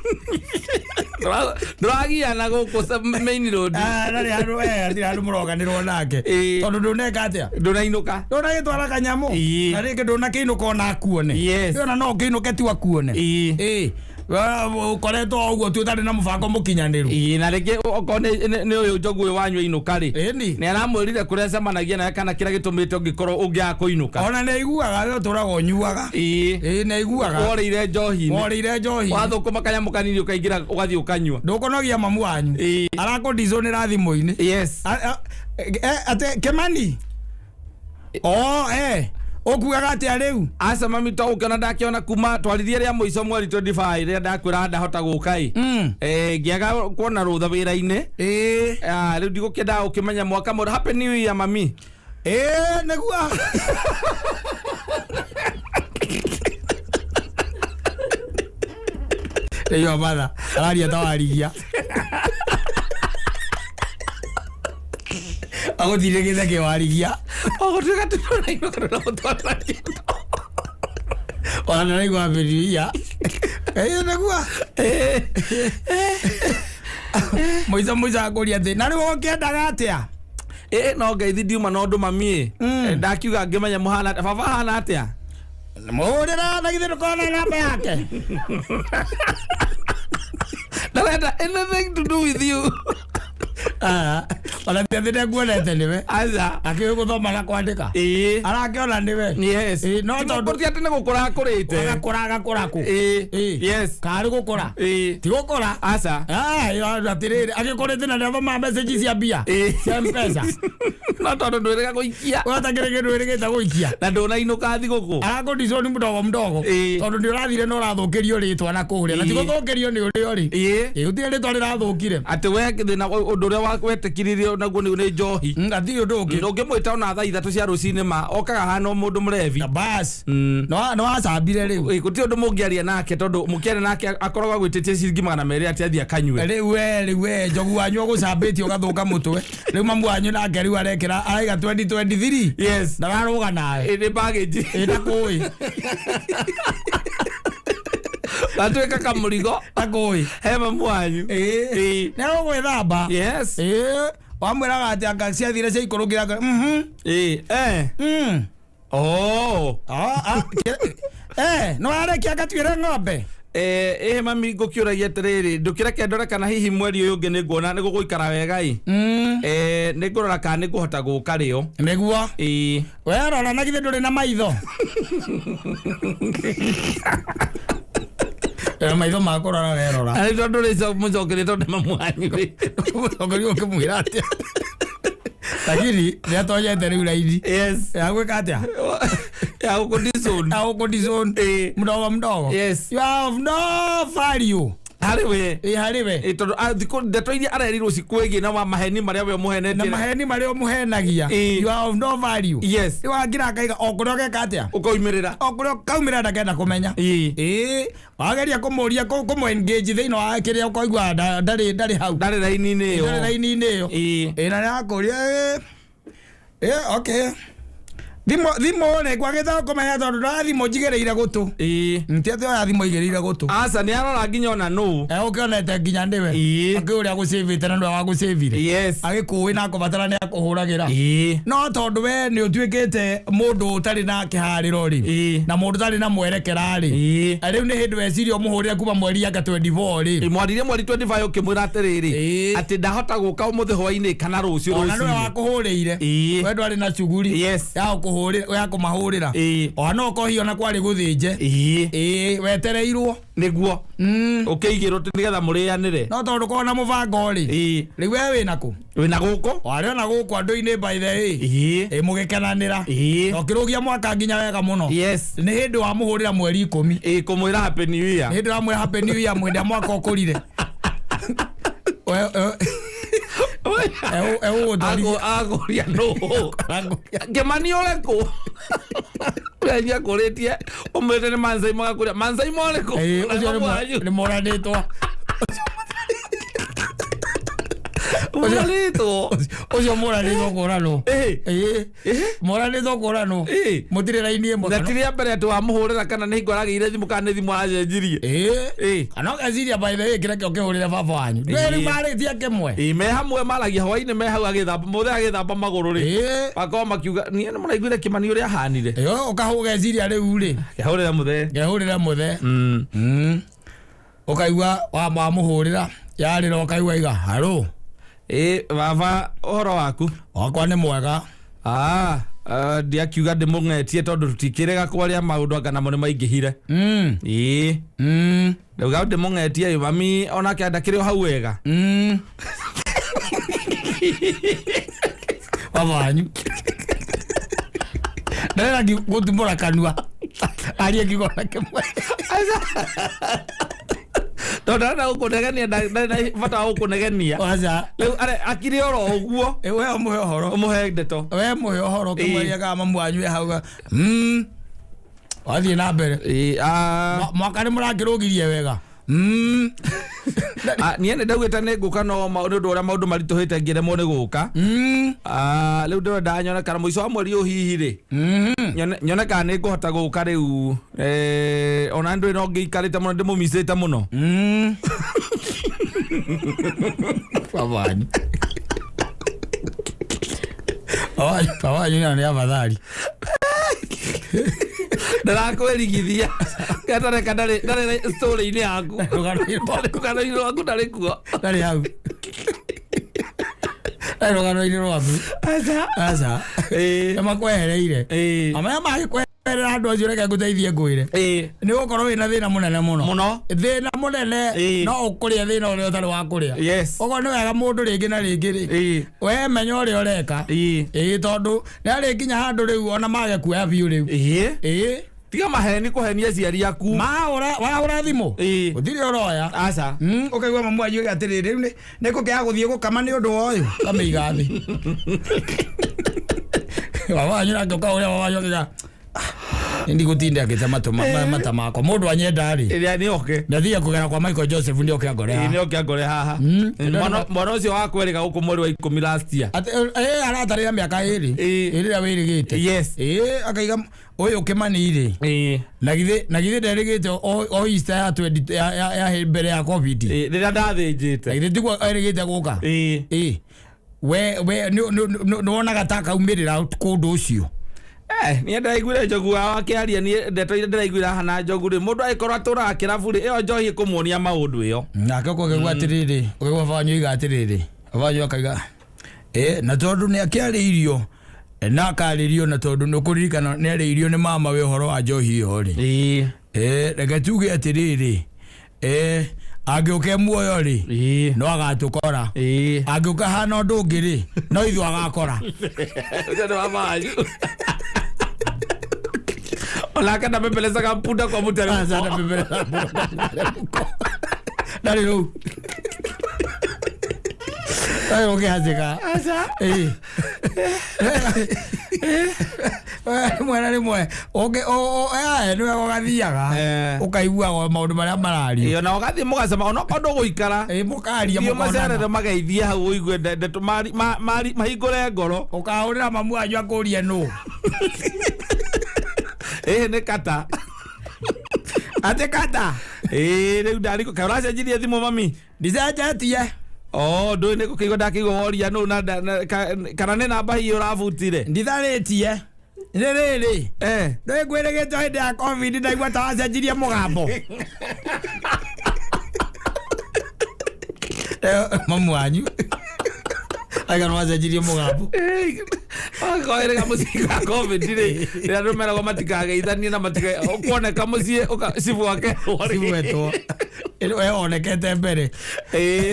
Speaker 2: Ndũragiana gũkũ main road.
Speaker 1: Ah, na nĩ handũ hatirĩ handũ mũroganĩrwo nake. Tondũ ndũneka atĩa?
Speaker 2: Ndũnainũka.
Speaker 1: Ndũnagĩtwara kanyamũ. Na rĩngĩ ndũnakĩinũka ona akuone. Ona no ũkĩinũke tu akuone. Ĩ, ũkoretwo o ũguo tu ũtarĩ na mũbango mũkinyanĩru.
Speaker 2: Ĩĩ, na rĩngĩ okorwo nĩ ũyũ Njogu ũyũ wanyu ainũka rĩ,
Speaker 1: Ĩni.
Speaker 2: nĩ aramwĩrire kũrĩa acemanagia nawe kana kĩrĩa gĩtũmĩte ũngĩkorwo ũngĩaga kũinũka.
Speaker 1: Ona nĩ aiguaga we ũtũraga ũnyuaga. Ĩ, nĩ aiguaga.
Speaker 2: Worĩire njohi-inĩ.
Speaker 1: Worĩire njohi.
Speaker 2: Wathũkũma kanyamũ kanini ũkaingĩra ũgathiĩ ũkanyua.
Speaker 1: Ndũkũnogia mamu wanyu. Arakũndicũnĩra thimũ-inĩ. Ate Kĩmani o ũkuaga atĩa rĩu?
Speaker 2: Aca mami, to ũkĩona ndakĩona kuma twaririe rĩa mũico mweri 25 rĩrĩa ndakwĩra ndahota gũka ĩ. Ngĩaga kuona rũtha wĩra-inĩ. Ah, rĩu ndigũkĩendaga gũkĩmenya mwaka mwerũ. Happy New Year, mami.
Speaker 1: Ĩ, nĩguo. Rĩu batha araria ta warigia agũtirĩkĩte kĩwarigia.
Speaker 2: Ogũtuĩka tũrainũka ndũramũtwarĩra kĩndũ.
Speaker 1: Ona ndaraigua bibilia. Ĩ, nĩguo. Mũico mũico akũria atĩ na rĩu ũkĩendaga atĩa?
Speaker 2: Ĩ, no ngeithi ndiuma na ũndũ mami ĩ. Ndakiuga ngĩmenya mũhana baba hana atĩa.
Speaker 1: Mũhũrĩra na githĩ ndũkorwo na namba yake.
Speaker 2: Ndarenda anything to do with you.
Speaker 1: Ah, ona ti atĩ ndekuonete nĩwe.
Speaker 2: Aca.
Speaker 1: Akĩũĩ gũthoma na kwandĩka. Arakĩona nĩwe. Ĩ, no tondũ
Speaker 2: ti atĩ nĩ gũkũra akũrĩte.
Speaker 1: Agakũra, agakũra kũ? Karĩ gũkũra? Ti gũkũra.
Speaker 2: Aca.
Speaker 1: Ah, atĩrĩrĩ, agĩkũrĩte na nĩathomaga message cia mbia cia Mpesa.
Speaker 2: No tondũ ndwĩrĩga gũikia.
Speaker 1: Ũgatakĩrĩ kĩndũ wĩrĩgĩte gũikia.
Speaker 2: Na ndũnainũka thigũkũ.
Speaker 1: Arakũndicwo nĩ mdogo mdogo. Tondũ nĩ ũrathire na ũrathũkĩrio rĩtwa na kũrĩa na ti gũthũkĩrio nĩ ũrĩa ũrĩ. Ĩ, gũtirĩ rĩtwa rĩrathũkire.
Speaker 2: Atĩ we thĩna ũndũ ũrĩa wetĩkiririe naguo nĩ njohi.
Speaker 1: Gatirĩ ũndũ ũngĩ.
Speaker 2: Ndũngĩmwĩta ona thaa 3 cia rũcinĩ ma okaga hana o mũndũ mũrebi.
Speaker 1: Na bas no wacambire rĩu.
Speaker 2: Ĩ, gũtirĩ ũndũ mũngĩaria nake tondũ mũkĩaria nake akoragwo agwĩtĩtie ciringi 200 atĩ athiĩ akanyue.
Speaker 1: Rĩu we, rĩu we Njogu wanyu ũgũcambĩtie ũgathũka mũtwe. Rĩu mamu wanyu nake rĩu arekĩra araiga 2023. Ndararũga nawe.
Speaker 2: Ĩ, nĩ baggage.
Speaker 1: Ĩ, ndakũĩ.
Speaker 2: Gatuĩka kamũrigo.
Speaker 1: Akũĩ.
Speaker 2: He mamu wanyu.
Speaker 1: Ĩĩ. Nĩ agũgwĩthamba.
Speaker 2: Yes.
Speaker 1: Ĩĩ. Wamwĩraga atĩ anga ciathire ciaikũrũkire
Speaker 2: Ĩĩ. Eh. Oh.
Speaker 1: Ah, ah, no arekia ngatuĩre ng'ombe.
Speaker 2: Ĩhĩ mami ngũkĩũragia atĩrĩrĩ, ndũkĩreke ndore kana hihi mweri ũyũ ũngĩ nĩ nguona nĩ gũgũikara wega ĩ. Nĩ ngũrora kana nĩ ngũhota gũka rĩo.
Speaker 1: Nĩguo.
Speaker 2: Ĩĩ.
Speaker 1: We rora na githĩ ndũrĩ na maitho. Na maitho ma kũrora we rora.
Speaker 2: Arĩ tondũ rĩ mũcokerie tondũ nĩ mamu wanyu rĩ.
Speaker 1: Mũcokerie ũkĩmwĩra atĩa? Lakini nĩ atonyete rĩu raini.
Speaker 2: Yes.
Speaker 1: Ya gwĩka atĩa?
Speaker 2: Ya gũkũ-disown.
Speaker 1: Ya gũkũ-disown.
Speaker 2: Ĩĩ.
Speaker 1: Mdogo mdogo.
Speaker 2: Yes.
Speaker 1: You have no value.
Speaker 2: Harĩ we.
Speaker 1: Ĩ harĩ we.
Speaker 2: Ĩ tondũ thikũ ndeto iria arerirwo cikwĩgiĩ na maheni marĩa we ũmũhenetie.
Speaker 1: Na maheni marĩa ũmũhenagia.
Speaker 2: Ĩ.
Speaker 1: You have no value.
Speaker 2: Yes.
Speaker 1: Rĩu angĩra akaiga o kũrĩa ũgeka atĩa?
Speaker 2: Ũkoimĩrĩra.
Speaker 1: O kũrĩa ũkaumĩrĩra ndakenda kũmenya.
Speaker 2: Ĩ.
Speaker 1: Ĩ. Wageria kũmũria kũmũ engage thĩinĩ wa kĩrĩa ũkaigua ndarĩ hau.
Speaker 2: Ndarĩ raini-inĩ ĩyo.
Speaker 1: Ndarĩ raini-inĩ ĩyo.
Speaker 2: Ĩ.
Speaker 1: Ĩ na nĩakũria ĩ okay. Thimũ rĩ ngwagĩte kũmenya tondũ ndoya thimũ njigĩrĩire gũtũ.
Speaker 2: Ĩ.
Speaker 1: Ti atĩ oya thimũ igĩrĩire gũtũ.
Speaker 2: Aca nĩ arora nginya ona nũ.
Speaker 1: Ũkĩonete nginya nĩwe.
Speaker 2: Ĩ.
Speaker 1: Akĩũria gũcĩvĩte na nĩwe wagũcĩvire.
Speaker 2: Yes.
Speaker 1: Agĩkũĩ na akũbatara nĩ akũhũragĩra.
Speaker 2: Ĩ.
Speaker 1: No tondũ we nĩ ũtuĩkĩte mũndũ ũtarĩ na kĩharĩro rĩ.
Speaker 2: Ĩ.
Speaker 1: Na mũndũ ũtarĩ na mwerekera rĩ.
Speaker 2: Ĩ.
Speaker 1: Rĩu nĩ hĩndĩ weciria ũmũhũrĩre kuma mweri anga 24 rĩ.
Speaker 2: Mwaririe mweri 25 ũkĩmwĩra atĩrĩrĩ.
Speaker 1: Ĩ.
Speaker 2: Atĩ ndahota gũka ũmũthĩ hwainĩ kana rũciũ
Speaker 1: Ona nĩwe
Speaker 2: rũcinĩ.
Speaker 1: wakũhũrĩire.
Speaker 2: Ĩ.
Speaker 1: We ndwarĩ na cuguri.
Speaker 2: Yes.
Speaker 1: Ya ya kũmahũrĩra.
Speaker 2: Ĩ.
Speaker 1: Ona no ũkohio na kwarĩ gũthĩnje.
Speaker 2: Ĩ.
Speaker 1: Ĩ wetereirwo.
Speaker 2: Nĩguo. Ũkĩigĩrwo nĩgetha mũrĩanĩre.
Speaker 1: No tondũ korwo na mũbango rĩ.
Speaker 2: Ĩ.
Speaker 1: Rĩu we wĩna kũ?
Speaker 2: Wĩna gũkũ?
Speaker 1: Warĩ ona gũkũ andũ-inĩ by the way.
Speaker 2: Ĩ.
Speaker 1: Ĩ mũgĩkenanĩra.
Speaker 2: Ĩ.
Speaker 1: Na ũkĩrũgia mwaka nginya wega mũno.
Speaker 2: Yes.
Speaker 1: Nĩ hĩndĩ wamũhũrĩra mweri 10.
Speaker 2: Ĩ kũmwĩra happy new year.
Speaker 1: Nĩ hĩndĩ wamwĩra happy new year mwĩndĩ wa mwaka ũkũrire.
Speaker 2: Agũria nũ? Kĩmani ũrĩkũ? Ũrĩa akũrĩtie ũmwĩte nĩ Manzai magakũria Manzai morĩkũ?
Speaker 1: Ũcio nĩ moranĩtwo.
Speaker 2: Mũranĩtwo.
Speaker 1: Ũcio mũranĩtwo kũranwo.
Speaker 2: Ĩ.
Speaker 1: Mũranĩtwo kũranwo.
Speaker 2: Ĩ.
Speaker 1: Mũtirĩ raini ĩmwe.
Speaker 2: Na ti rĩa mbere atĩ wamũhũrĩra kana nĩ hingo aragĩire thimũ kana nĩ thimũ aracenjirie.
Speaker 1: Ĩ. Kana ũgeciria by the way kĩrĩa ũkĩhũrĩra baba wanyu. Ndũĩ rĩu marĩtie kĩmwe.
Speaker 2: Ĩ me hamwe maragia hwainĩ me hau agĩthamba mũthee agĩthamba magũrũ rĩ. Makorwo makiuga niĩ nĩ mũraiguire Kĩmani ũrĩa ahanire.
Speaker 1: Ĩ ũkahũgeciria rĩu rĩ.
Speaker 2: Kehũrĩra mũthee.
Speaker 1: Ngehũrĩra mũthee. Ũkaigua wamũhũrĩra yarĩra ũkaigua iga haro.
Speaker 2: Ĩ baba ũhoro waku?
Speaker 1: Wakwa nĩ mwega.
Speaker 2: Ndiakiuga ndĩmũng'etie tondũ tũtikĩrega kwaria maũndũ anga namo nĩ maingĩhire. Ĩ. Ndauga ndĩmũng'etie ĩ mami onake ndakĩrĩ o hau wega.
Speaker 1: Baba wanyu. Ndarenda gũtumũra kanua. Arie kiugo na kĩmwe.
Speaker 2: Tondũ ndarenda gũkũnegenia ndarĩ na bata wa gũkũnegenia.
Speaker 1: Aca.
Speaker 2: Rĩu akire oro ũguo.
Speaker 1: We ũmũhe ũhoro.
Speaker 2: Ũmũhe ndeto.
Speaker 1: We mũhe ũhoro ũkĩmwĩria kana mamu wanyu e hau. Wathiĩ na mbere. Mwaka nĩ mũrakĩrũgirie wega.
Speaker 2: Niĩ nĩ ndaugĩte nĩ ngũka no nĩ ũndũ ũrĩa maũndũ maritũhĩte ngĩremwo nĩ gũka. Rĩu ndĩrenda nyone kana mũico wa mweri ũyũ hihi rĩ. Nyone kana nĩ ngũhota gũka rĩu. Ona ndũĩ no ngĩikarĩte mũno ndĩmũmicĩte mũno.
Speaker 1: Baba wanyu. Baba wanyu nĩ afadhali.
Speaker 2: Ndarakwĩrigithia. Gatareka ndarĩ story-inĩ yaku. Rũgano-inĩ rwaku ndarĩ kuo.
Speaker 1: Ndarĩ hau. Ndarĩ rũgano-inĩ rwaku.
Speaker 2: Aca.
Speaker 1: Aca.
Speaker 2: Ĩ.
Speaker 1: Nĩ makwehereire.
Speaker 2: Ĩ.
Speaker 1: Amaya magĩkweherera andũ acio reke ngũteithie ngwĩre.
Speaker 2: Ĩ.
Speaker 1: Nĩ ũgũkorwo wĩna thĩna mũnene mũno.
Speaker 2: Mũno.
Speaker 1: Thĩna mũnene no ũkũrĩa thĩna ũrĩa ũtarĩ wa kũrĩa.
Speaker 2: Yes.
Speaker 1: Ũguo nĩ wega mũndũ rĩngĩ na rĩngĩ rĩ.
Speaker 2: Ĩ.
Speaker 1: We menya ũrĩa ũreka.
Speaker 2: Ĩ.
Speaker 1: Ĩ tondũ nĩ arĩ nginya handũ rĩu ona mage kuoya biũ rĩu.
Speaker 2: Ĩ.
Speaker 1: Ĩ.
Speaker 2: Tiga maheni kũhenia aciari aku.
Speaker 1: Wahũra thimũ.
Speaker 2: Ĩ.
Speaker 1: Gũtirĩ ũroya.
Speaker 2: Aca.
Speaker 1: Ũkaigua mamu wanyu atĩrĩrĩ rĩu nĩ ngũkĩaga gũthiĩ gũkama nĩ ũndũ wa ũyũ. Kamĩiga thĩ. Baba wanyu nake ũkahũrĩra baba wanyu akĩga. Ndigũtinda ngĩte matũ mata makwa. Mũndũ anyenda rĩ.
Speaker 2: Ĩrĩa nĩ oke.
Speaker 1: Ndathiĩ kũgera kwa Michael Joseph nĩ oke angore haha.
Speaker 2: Nĩ oke angore haha. Mwana ũcio wakwa erĩga gũkũ mweri wa 10 last year.
Speaker 1: Atĩ aratarĩra mĩaka ĩrĩ. Ĩrĩa wĩrĩgĩte.
Speaker 2: Yes.
Speaker 1: Akaiga ũyũ Kĩmani rĩ. Na githĩ nderĩgĩte o Easter ya 20 ya mbere ya COVID.
Speaker 2: Rĩrĩa ndathĩnjĩte.
Speaker 1: Na githĩ tiguo erĩgĩte gũka. We nĩwonaga ta akaumĩrĩra kũndũ ũcio.
Speaker 2: Niĩ ndĩraiguire njogu wao akĩaria niĩ ndeto iria ndĩraiguire haha na njogu rĩ mũndũ agĩkorwo atũraga kĩrabu rĩ ĩyo njohi ĩkũmuonia maũndũ ĩyo.
Speaker 1: Nake ũkaigua atĩrĩrĩ ũkaigua baba wanyu oiga atĩrĩrĩ baba wanyu akaiga na tondũ nĩ akĩarĩirio na akarĩrio na tondũ nĩ ũkũririkana nĩ arĩirio nĩ mama we ũhoro wa njohi ĩyo rĩ. Reke tuge atĩrĩrĩ angĩũka muoyo rĩ no agatũkora. Angĩũka hana ũndũ ũngĩ rĩ no ithuĩ agakora.
Speaker 2: Ũcio nĩ mama wanyu. Onake ndamepelezaga mpunda kwa mũteremko.
Speaker 1: Ndamepelezaga mpunda kwa mũteremko. Ndarĩ rũu. Ndarĩ ũkĩhacĩka.
Speaker 2: Aca.
Speaker 1: Rĩmwe na rĩmwe nĩwe ũgathiaga ũkaiguaga maũndũ marĩa marario.
Speaker 2: Na ũgathiĩ mũgacema onokorwo ndũgũikara.
Speaker 1: Mũkaria
Speaker 2: Thiĩ
Speaker 1: mũkonana.
Speaker 2: ũmacerere mageithie hau ũigue ndeto mahingũre ngoro.
Speaker 1: Ũkahũrĩra mamu wanyu akũrie nũ.
Speaker 2: Nĩ kata.
Speaker 1: Atĩ kata.
Speaker 2: Rĩu ndariko kaĩ ũracenjirie thimũ mami?
Speaker 1: Ndicenjetie.
Speaker 2: Oh, ndũĩ nĩ gũkĩigua ndakĩigua woria nũ na kana nĩ namba hihi ũrabutire?
Speaker 1: Nditharĩtie. Nĩ rĩrĩ. Ndũĩ ngwĩrĩgĩte hĩndĩ ya COVID ndaigua ta wacenjirie mũgambo. Mamu wanyu. Aiga nĩ wacenjirie mũgambo.
Speaker 2: Akoerega mũciĩ ka COVID rĩ rĩrĩa andũ meragwo matikageithanie na ũkuoneka mũciĩ cibũ akerwo rĩ.
Speaker 1: Cibũ etwo. We onekete mbere.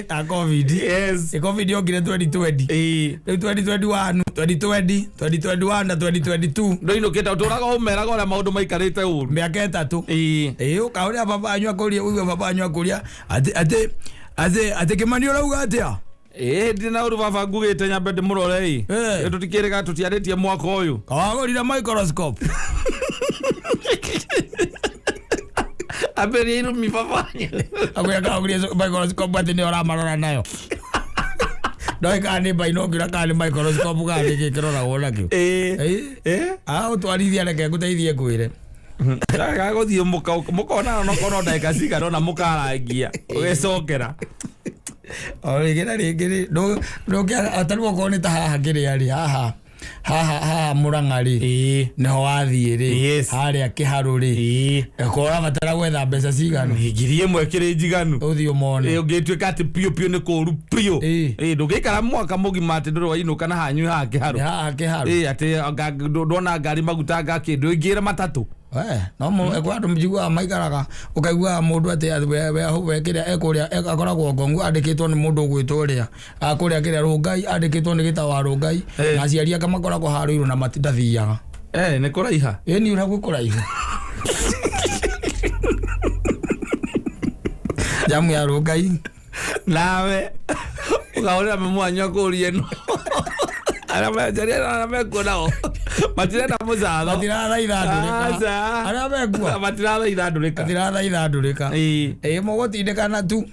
Speaker 1: Ya COVID.
Speaker 2: Yes.
Speaker 1: COVID yokire 2020. Rĩu 2021, 2020, 2021 na 2022.
Speaker 2: Ndũinũkĩte ũtũraga ũmeraga ũrĩa maũndũ maikarĩte ũru.
Speaker 1: Mĩaka ĩtatũ. Ũkahũrĩra baba wanyu akũrie ũigue baba wanyu akũria atĩ atĩ Kĩmani ũrauga atĩa?
Speaker 2: Ndirĩ na ũru baba ngugĩte nyambe ndĩmũrore ĩ. Tũtikĩrĩga tũtiarĩtie mwaka ũyũ.
Speaker 1: Kawagũrire microscope.
Speaker 2: Ambĩrĩria irumi baba wanyu.
Speaker 1: Akwĩra kawagũrire microscope atĩ nĩyo ũramarora nayo. Ndoĩ kana nĩ binocular kana nĩ microscope kana nĩ kĩ kĩroragwo nakĩo. Ũtwarithia reke ngũteithie ngwĩre.
Speaker 2: Gagũthiĩ mũkonana onokorwo ndagĩka cigana ũna mũkarangia ũgĩcokera.
Speaker 1: O rĩngĩ na rĩngĩ rĩ ndũngĩ okorwo nĩ ta haha kĩrĩa rĩ haha haha haha Mũrang'a rĩ nĩho wathiĩ rĩ harĩa Kĩharũ rĩ ũkorwo ũrabatara gwetha mbeca cigana?
Speaker 2: 1,000 ĩkĩrĩ njiganu.
Speaker 1: Ũthiĩ ũmone.
Speaker 2: Ũngĩtuĩka atĩ piũ piũ nĩ kũru piũ. Ndũngĩikara mwaka mũgima atĩ ndũrĩ wainũka na hanyu haha Kĩharũ.
Speaker 1: Haha Kĩharũ.
Speaker 2: Atĩ ndona ngari maguta nga kĩndũ ĩngĩra matatũ.
Speaker 1: No kwa andũ njiguaga maikaraga ũkaiguaga mũndũ atĩ we kĩrĩa ekũrĩa akoragwo Ngongu andĩkĩtwo nĩ mũndũ ũgwĩtwo ũrĩa akũrĩa kĩrĩa Rũngai andĩkĩtwo nĩ gĩta wa Rũngai na aciari ake makoragwo harũirwo na matindathiaga.
Speaker 2: Nĩ kũraiha.
Speaker 1: Nĩ ũrĩa gwĩ kũraihu. Jamu ya Rũngai.
Speaker 2: Nawe ũkahũrĩra mamu wanyu akũrie no. Arĩa arĩa mekuo nao matirenda mũcatho.
Speaker 1: Matirathaitha ndũrĩka.
Speaker 2: Aca.
Speaker 1: Arĩa mekuo
Speaker 2: Matirathaitha ndũrĩka.
Speaker 1: Matirathaitha ndũrĩka. Mũgũtindĩkana tu.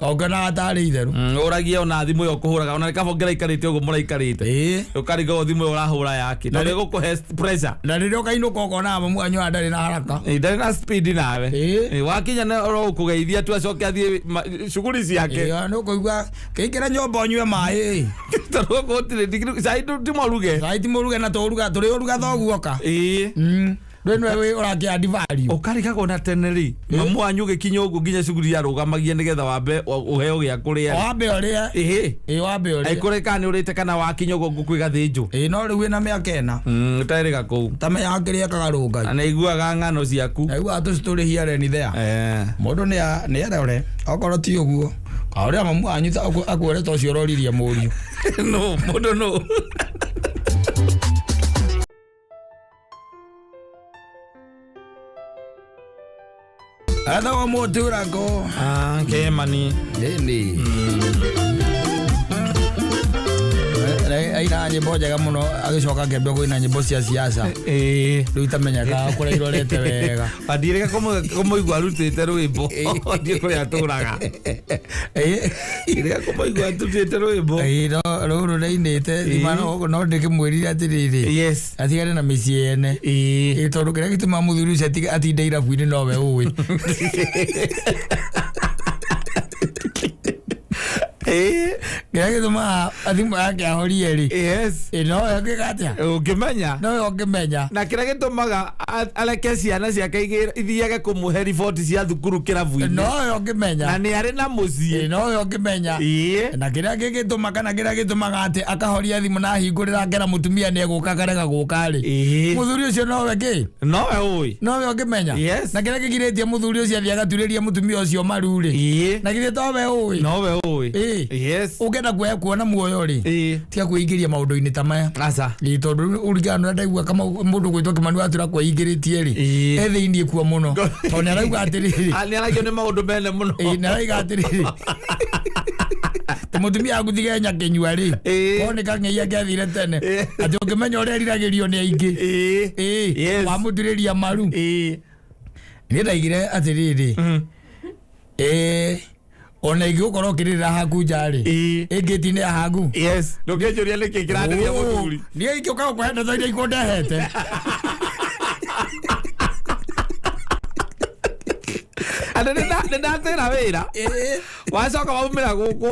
Speaker 1: Ũngĩonaga tarĩ itherũ.
Speaker 2: Ũragia ona thimũ ĩyo ũkũhũraga ona nĩ kaba ũngĩraikarĩte ũguo mũraikarĩte. Ũkarigwo thimũ ĩyo ũrahũra yake. Na ĩgũkũhe pressure.
Speaker 1: Na rĩrĩa ũkainũka ũkonaga mamu wanyu ndarĩ na haraka.
Speaker 2: Ndarĩ na speed nawe. Wakinya nĩ oro ũkũgeithia tu acoke athiĩ shughuli ciake.
Speaker 1: Nĩ ũkũigua kĩingĩra nyũmba ũnyue maĩ.
Speaker 2: Tondũ gũtirĩ cai ti mũruge.
Speaker 1: Cai ti mũruge na tũruga tũrĩ ũruga thoguo oka. Ndũĩ nĩwe ũrakĩ add value.
Speaker 2: Ũkarigagwo na tene rĩ mamu wanyu ũgĩkinya ũguo nginya shughuli yarũgamagia nĩgetha wambe ũheo gĩa kũrĩa.
Speaker 1: Wambe ũrĩe. Wambe ũrĩe.
Speaker 2: Aikũrĩ kana nĩ ũrĩte kana wakinya ũguo ngũkũ ĩgathĩnjwo.
Speaker 1: No rĩu wĩna mĩaka ĩna.
Speaker 2: Ũterĩga kũu.
Speaker 1: Ta menya kĩrĩa ekaga Rũngai.
Speaker 2: Na nĩaiguaga ng'ano ciaku.
Speaker 1: Naiguaga tũcitũrĩ here and there. Mũndũ nĩ arore okorwo ti ũguo. Kaũrĩa mamu wanyu akwĩre ta ũcio ũroririe mũriũ.
Speaker 2: No, mũndũ no.
Speaker 1: Etagwo Mũturako.
Speaker 2: Kĩmani.
Speaker 1: Nĩni. Ainaga nyĩmbo njega mũno, agĩcoka akĩambia kũina nyĩmbo cia siasa. Rĩu itamenyekaga kũrĩa irorete wega.
Speaker 2: Andirĩga kũmũigua arutĩte rwĩmbo, ndiĩ kũrĩa atũraga. Ndirĩga kũmũigua arutĩte rwĩmbo.
Speaker 1: Ĩĩ, no rũrũ ndainĩte thima, no ndĩkĩmwĩrire atĩrĩrĩ, atigane na mĩciĩ yene. Ĩĩ, tondũ kĩrĩa gĩtũmaga mũthuri ũcio atinde irabu-inĩ nowe ũĩ. Kĩrĩa gĩtũmaga thimũ yake ahorie rĩ, ĩĩ, nowe ũngĩka atĩa?
Speaker 2: Ũngĩmenya.
Speaker 1: Nowe ũngĩmenya.
Speaker 2: Na kĩrĩa gĩtũmaga areke ciana ciake ithiage kũmũhe riboti cia thukuru kĩrabu-inĩ,
Speaker 1: nowe ũngĩmenya.
Speaker 2: Na nĩ arĩ na mũciĩ.
Speaker 1: Ĩĩ, nowe ũngĩmenya. Na kĩrĩa gĩgĩtũma, kana kĩrĩa gĩtũmaga atĩ akahoria thimũ na ahingũrĩra ngera mũtumia nĩ egũka, akarega gũka rĩ, mũthuri ũcio nowe kĩ?
Speaker 2: Nowe ũĩ.
Speaker 1: Nowe ũngĩmenya. Na kĩrĩa kĩgirĩtie mũthuri ũcio athiĩ agaturĩria mũtumia ũcio maru rĩ, na githĩ towe ũĩ?
Speaker 2: Nowe ũĩ.
Speaker 1: Ũngĩenda kuona muoyo rĩ, tiga kwĩingĩria maũndũ-inĩ ta maya.
Speaker 2: Aca.
Speaker 1: Ĩĩ, tondũ ũringana na ũrĩa ndaigua kama mũndũ gwĩtwo Kĩmani watũra kwĩingĩrĩtie rĩ, e thĩiniĩ kuo mũno, tondũ nĩ arauga atĩrĩrĩ,
Speaker 2: Ah, nĩ aragio nĩ maũndũ mene mũno.
Speaker 1: Ĩĩ, nĩ arauga atĩrĩrĩ, ta mũtumia waku tiga nyakĩnyua rĩ, korwo nĩ kang'ei angĩathire tene, atĩ ũngĩmenya ũrĩa eriragĩrio nĩ aingĩ. Wamũturĩria maru. Niĩ ndaigire atĩrĩrĩ, ona ingĩgũkorwo ũkĩrĩrĩra haku nja rĩ, ĩngĩti nĩ ya haku.
Speaker 2: Yes, ndũngĩnjũria nĩkĩ kĩrandĩria mũthuri.
Speaker 1: Niĩ ingĩũka gũkũhe ndeto iria ikũndehete.
Speaker 2: Andũ nĩ ndatĩra wĩra, wacoka waumĩra gũkũ,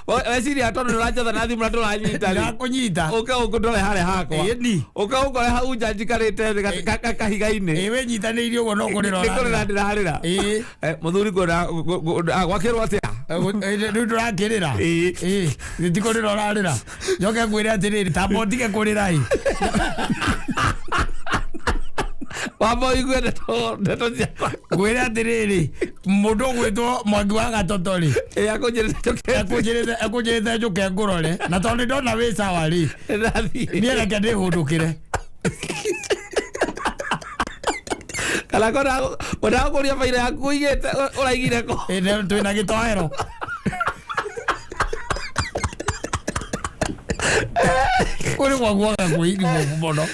Speaker 2: weciria tondũ nĩ ũranjatha na thimũ na ndũranyita rĩ,
Speaker 1: ndakũnyita.
Speaker 2: Ũke gũkũ ndore harĩa hakwa. Ũke ũkore hau nja njikarĩte thĩ kahiga-inĩ.
Speaker 1: Ĩĩ, wĩnyitanĩirie ũguo no kũrĩra
Speaker 2: Nĩ kũrĩra
Speaker 1: ũrarĩra.
Speaker 2: ndĩrarĩra. Mũthuri kwenda gwakĩrwo atĩa?
Speaker 1: Rĩu ndũrakĩrĩra. Ĩĩ, ti kũrĩra ũrarĩra. Njoke ngwĩre atĩrĩrĩ, tamba ũtige kũrĩra ĩ.
Speaker 2: Wamba ũigue ndeto ciakwa.
Speaker 1: Ngwĩre atĩrĩrĩ, mũndũ ũgwĩtwo Mwangi wa Gatoto rĩ,
Speaker 2: Akũnjĩrĩte njoke.
Speaker 1: Ekũnjĩrĩte njũke ngũrore, na tondũ ndona wĩ sawa rĩ,
Speaker 2: Ndathiĩ.
Speaker 1: niĩ reke ndĩhũndũkĩre.
Speaker 2: Kana kwendaga kũria baira yaku ũigĩte, ũraigire kũ?
Speaker 1: Ĩĩ, twĩna gĩtoero. Kũrĩ gwaguaga kwĩinvolve mũno,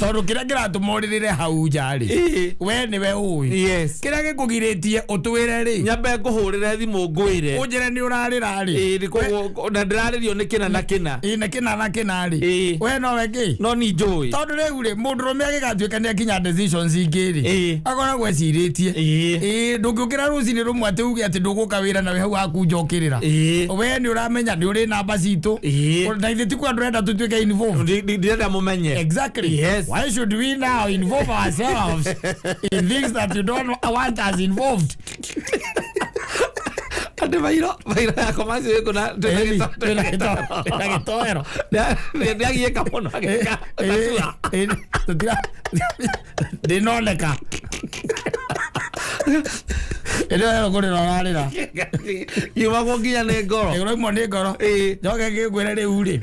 Speaker 1: tondũ kĩrĩa kĩratũma ũrĩrĩre hau nja rĩ, we nĩwe ũĩ. Kĩrĩa gĩkũgirĩtie ũtwĩre rĩ,
Speaker 2: Nyambe ngũhũrĩre thimũ ngwĩre,
Speaker 1: ũnjĩre nĩ ũrarĩra rĩ.
Speaker 2: Ĩĩ, nĩ na ndĩrarĩrio nĩ kĩna na kĩna.
Speaker 1: Ĩĩ, na kĩna na kĩna rĩ, we nowe kĩ?
Speaker 2: No ni njũĩ.
Speaker 1: Tondũ rĩu rĩ, mũndũrũme agĩgatuĩka nĩ akinya decisions ingĩ rĩ, akoragwo ecirĩtie. Ĩĩ, ndũngĩũkĩra rũcinĩ rũmwe atĩ uge atĩ ndũgũka wĩra na wĩ hau haku nja ũkĩrĩra. We nĩ ũramenya nĩ ũrĩ namba citũ. Na ithuĩ ti kuga ndũrenda tũtuĩke involved.
Speaker 2: Ndirenda mũmenye.
Speaker 1: Exactly. Why should we now involve ourselves in things that you don't want us involved?
Speaker 2: Andĩ bairo yakwa macio ĩkũ na
Speaker 1: Ĩni, twĩna gĩtoero.
Speaker 2: Nĩ agiĩka mũno agĩka.
Speaker 1: Ĩĩ, ndĩnoneka. Ĩno ĩyo kũrĩra ũrarĩra.
Speaker 2: Yumagwo nginya nĩ ngoro.
Speaker 1: Ĩraumwo nĩ ngoro. Njoke ngĩkwĩre rĩu rĩ,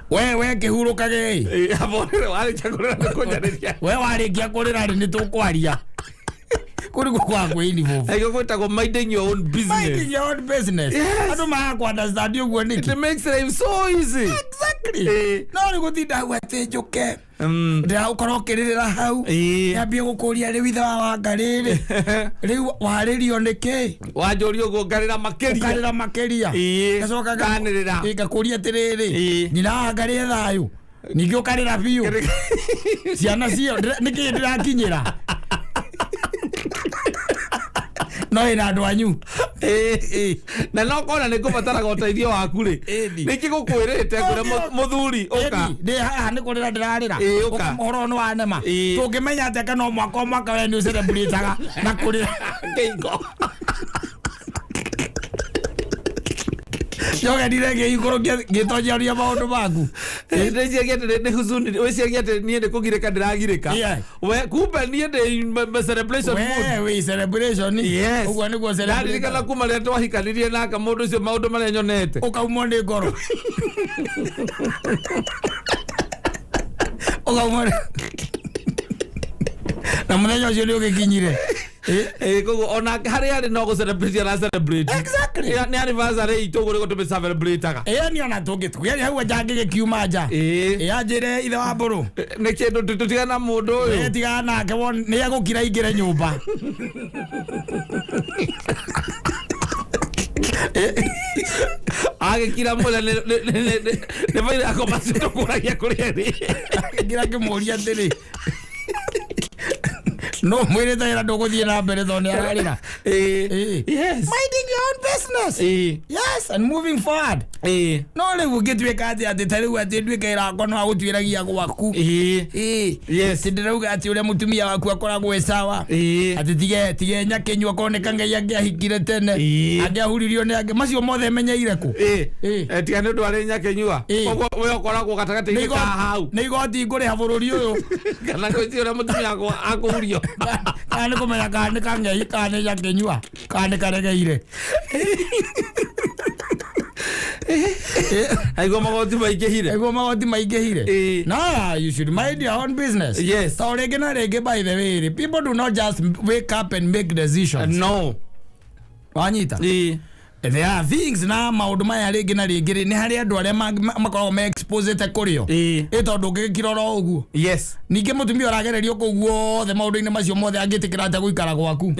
Speaker 1: we kĩhurũkage ĩ.
Speaker 2: Abo warĩkia kũrĩra nĩ kũnjarĩria.
Speaker 1: We warĩkia kũrĩra rĩ, nĩ tũkwaria. Kũrĩ gwa kwĩ-involve.
Speaker 2: Ĩyo gwĩtagwo minding your own business.
Speaker 1: Minding your own business. Andũ maraga kũ-understand ũguo nĩkĩ?
Speaker 2: It makes life so easy.
Speaker 1: Exactly. No nĩ gũtinda hau atĩ njũke, ndĩragũkorwo ũkĩrĩrĩra hau, nyambie gũkũria rĩu ithe wa Wanga rĩrĩ, rĩu warĩrio nĩkĩ?
Speaker 2: Wanjũria ũguo ngarĩra makĩria.
Speaker 1: Ũkarĩra makĩria. Ngacoka
Speaker 2: Nganĩrĩra.
Speaker 1: Ngakũria atĩrĩrĩ, nyina wa Wanga rĩ thayũ? Ningĩ ũkarĩra biũ. Ciana cio nĩkĩ ndĩrakinyĩra? No ĩna andũ anyu.
Speaker 2: Na no kona nĩ ngũbataraga ũteithio waku rĩ, nĩkĩ gũkwĩrĩte ngwĩre mũthuri ũka?
Speaker 1: Ĩni, ndĩ haha nĩ kũrĩra ndĩrarĩra.
Speaker 2: Ĩĩ, ũka.
Speaker 1: Ũka, ũhoro nĩ wanema. Tũngĩmenya atĩa kana o mwaka o mwaka we nĩ ũcelebrataga na kũrĩra?
Speaker 2: Kĩingo.
Speaker 1: Njoke ngĩikũrũkia ngĩtonyeria maũndũ maku.
Speaker 2: Ndĩciagia atĩ nĩ huzuni, wĩciagia atĩ niĩ nĩ kũgirĩka ndĩragirĩka. We kumbe niĩ ndĩ celebration
Speaker 1: We
Speaker 2: mood.
Speaker 1: wĩ celebration.
Speaker 2: Yes.
Speaker 1: Ũguo nĩguo celebrate.
Speaker 2: Ndaririkana kuma rĩrĩa twahikanirie nake mũndũ ũcio maũndũ marĩa nyonete.
Speaker 1: Ũkaumwo nĩ ngoro. Ũkaumwo nĩ na mũthenya ũcio nĩ ũgĩkinyire.
Speaker 2: Koguo ona harĩa arĩ no gũ celebrate ara celebrate.
Speaker 1: Exactly.
Speaker 2: Nĩ anniversary itũ ũguo nĩguo tũmĩ celebrate-aga.
Speaker 1: Ĩĩ, ni ona tũngĩtugeria hau nja ngĩgĩkiuma nja. Ĩĩ, anjĩre ithe wa mbũrũ.
Speaker 2: Nĩ kĩndũ tũtigana na mũndũ ũyũ.
Speaker 1: Tigana nake, nĩ egũkira ingĩre nyũmba.
Speaker 2: Agĩkira mũthenya nĩ baire akoma tũkũragia kũrĩa rĩ.
Speaker 1: Ngira ngĩmũria atĩrĩ, no mwĩrĩte wĩra ndũgũthiĩ na mbere tondũ nĩ ararĩra.
Speaker 2: Yes.
Speaker 1: Minding your own business. Yes, and moving forward. No rĩu ũngĩtuĩka atĩ atĩ ta rĩu atĩ nduĩke ĩrakwa no agũtuĩragia gwaku.
Speaker 2: Yes.
Speaker 1: Atĩ ndĩrauga atĩ ũrĩa mũtumia waku akoragwo e sawa. Atĩ tige nyakĩnyua akorwo nĩ kangai angĩahikire tene. Angĩahuririo nĩ angĩ. Macio mothe menyeire kũ?
Speaker 2: Tiga nĩ ũndũ arĩ nyakĩnyua. Koguo we ũkoragwo gatagatĩ-inĩ ka hau.
Speaker 1: Nĩ igoti ngũrĩha bũrũri ũyũ.
Speaker 2: Kana gwĩciria ũrĩa mũtumia akũhurio.
Speaker 1: Kana nĩ kũmenya kana nĩ kang'ei, kana nĩ nyakĩnyua, kana nĩ karegeire.
Speaker 2: Aigua magoti maingĩhire.
Speaker 1: Aigua magoti maingĩhire. No, you should mind your own business.
Speaker 2: Yes.
Speaker 1: So rĩngĩ na rĩngĩ, by the way, people do not just wake up and make decisions.
Speaker 2: No.
Speaker 1: Wanyita? There are things na maũndũ maya rĩngĩ na rĩngĩ rĩ, nĩ harĩ andũ arĩa makoragwo me exposed kũrĩo. Ĩ tondũ ũngĩgĩkira oro ũguo.
Speaker 2: Yes.
Speaker 1: Ningĩ mũtumia ũragererio kũu guothe maũndũ-inĩ macio mothe angĩtĩkĩra atĩa gũikara gwaku.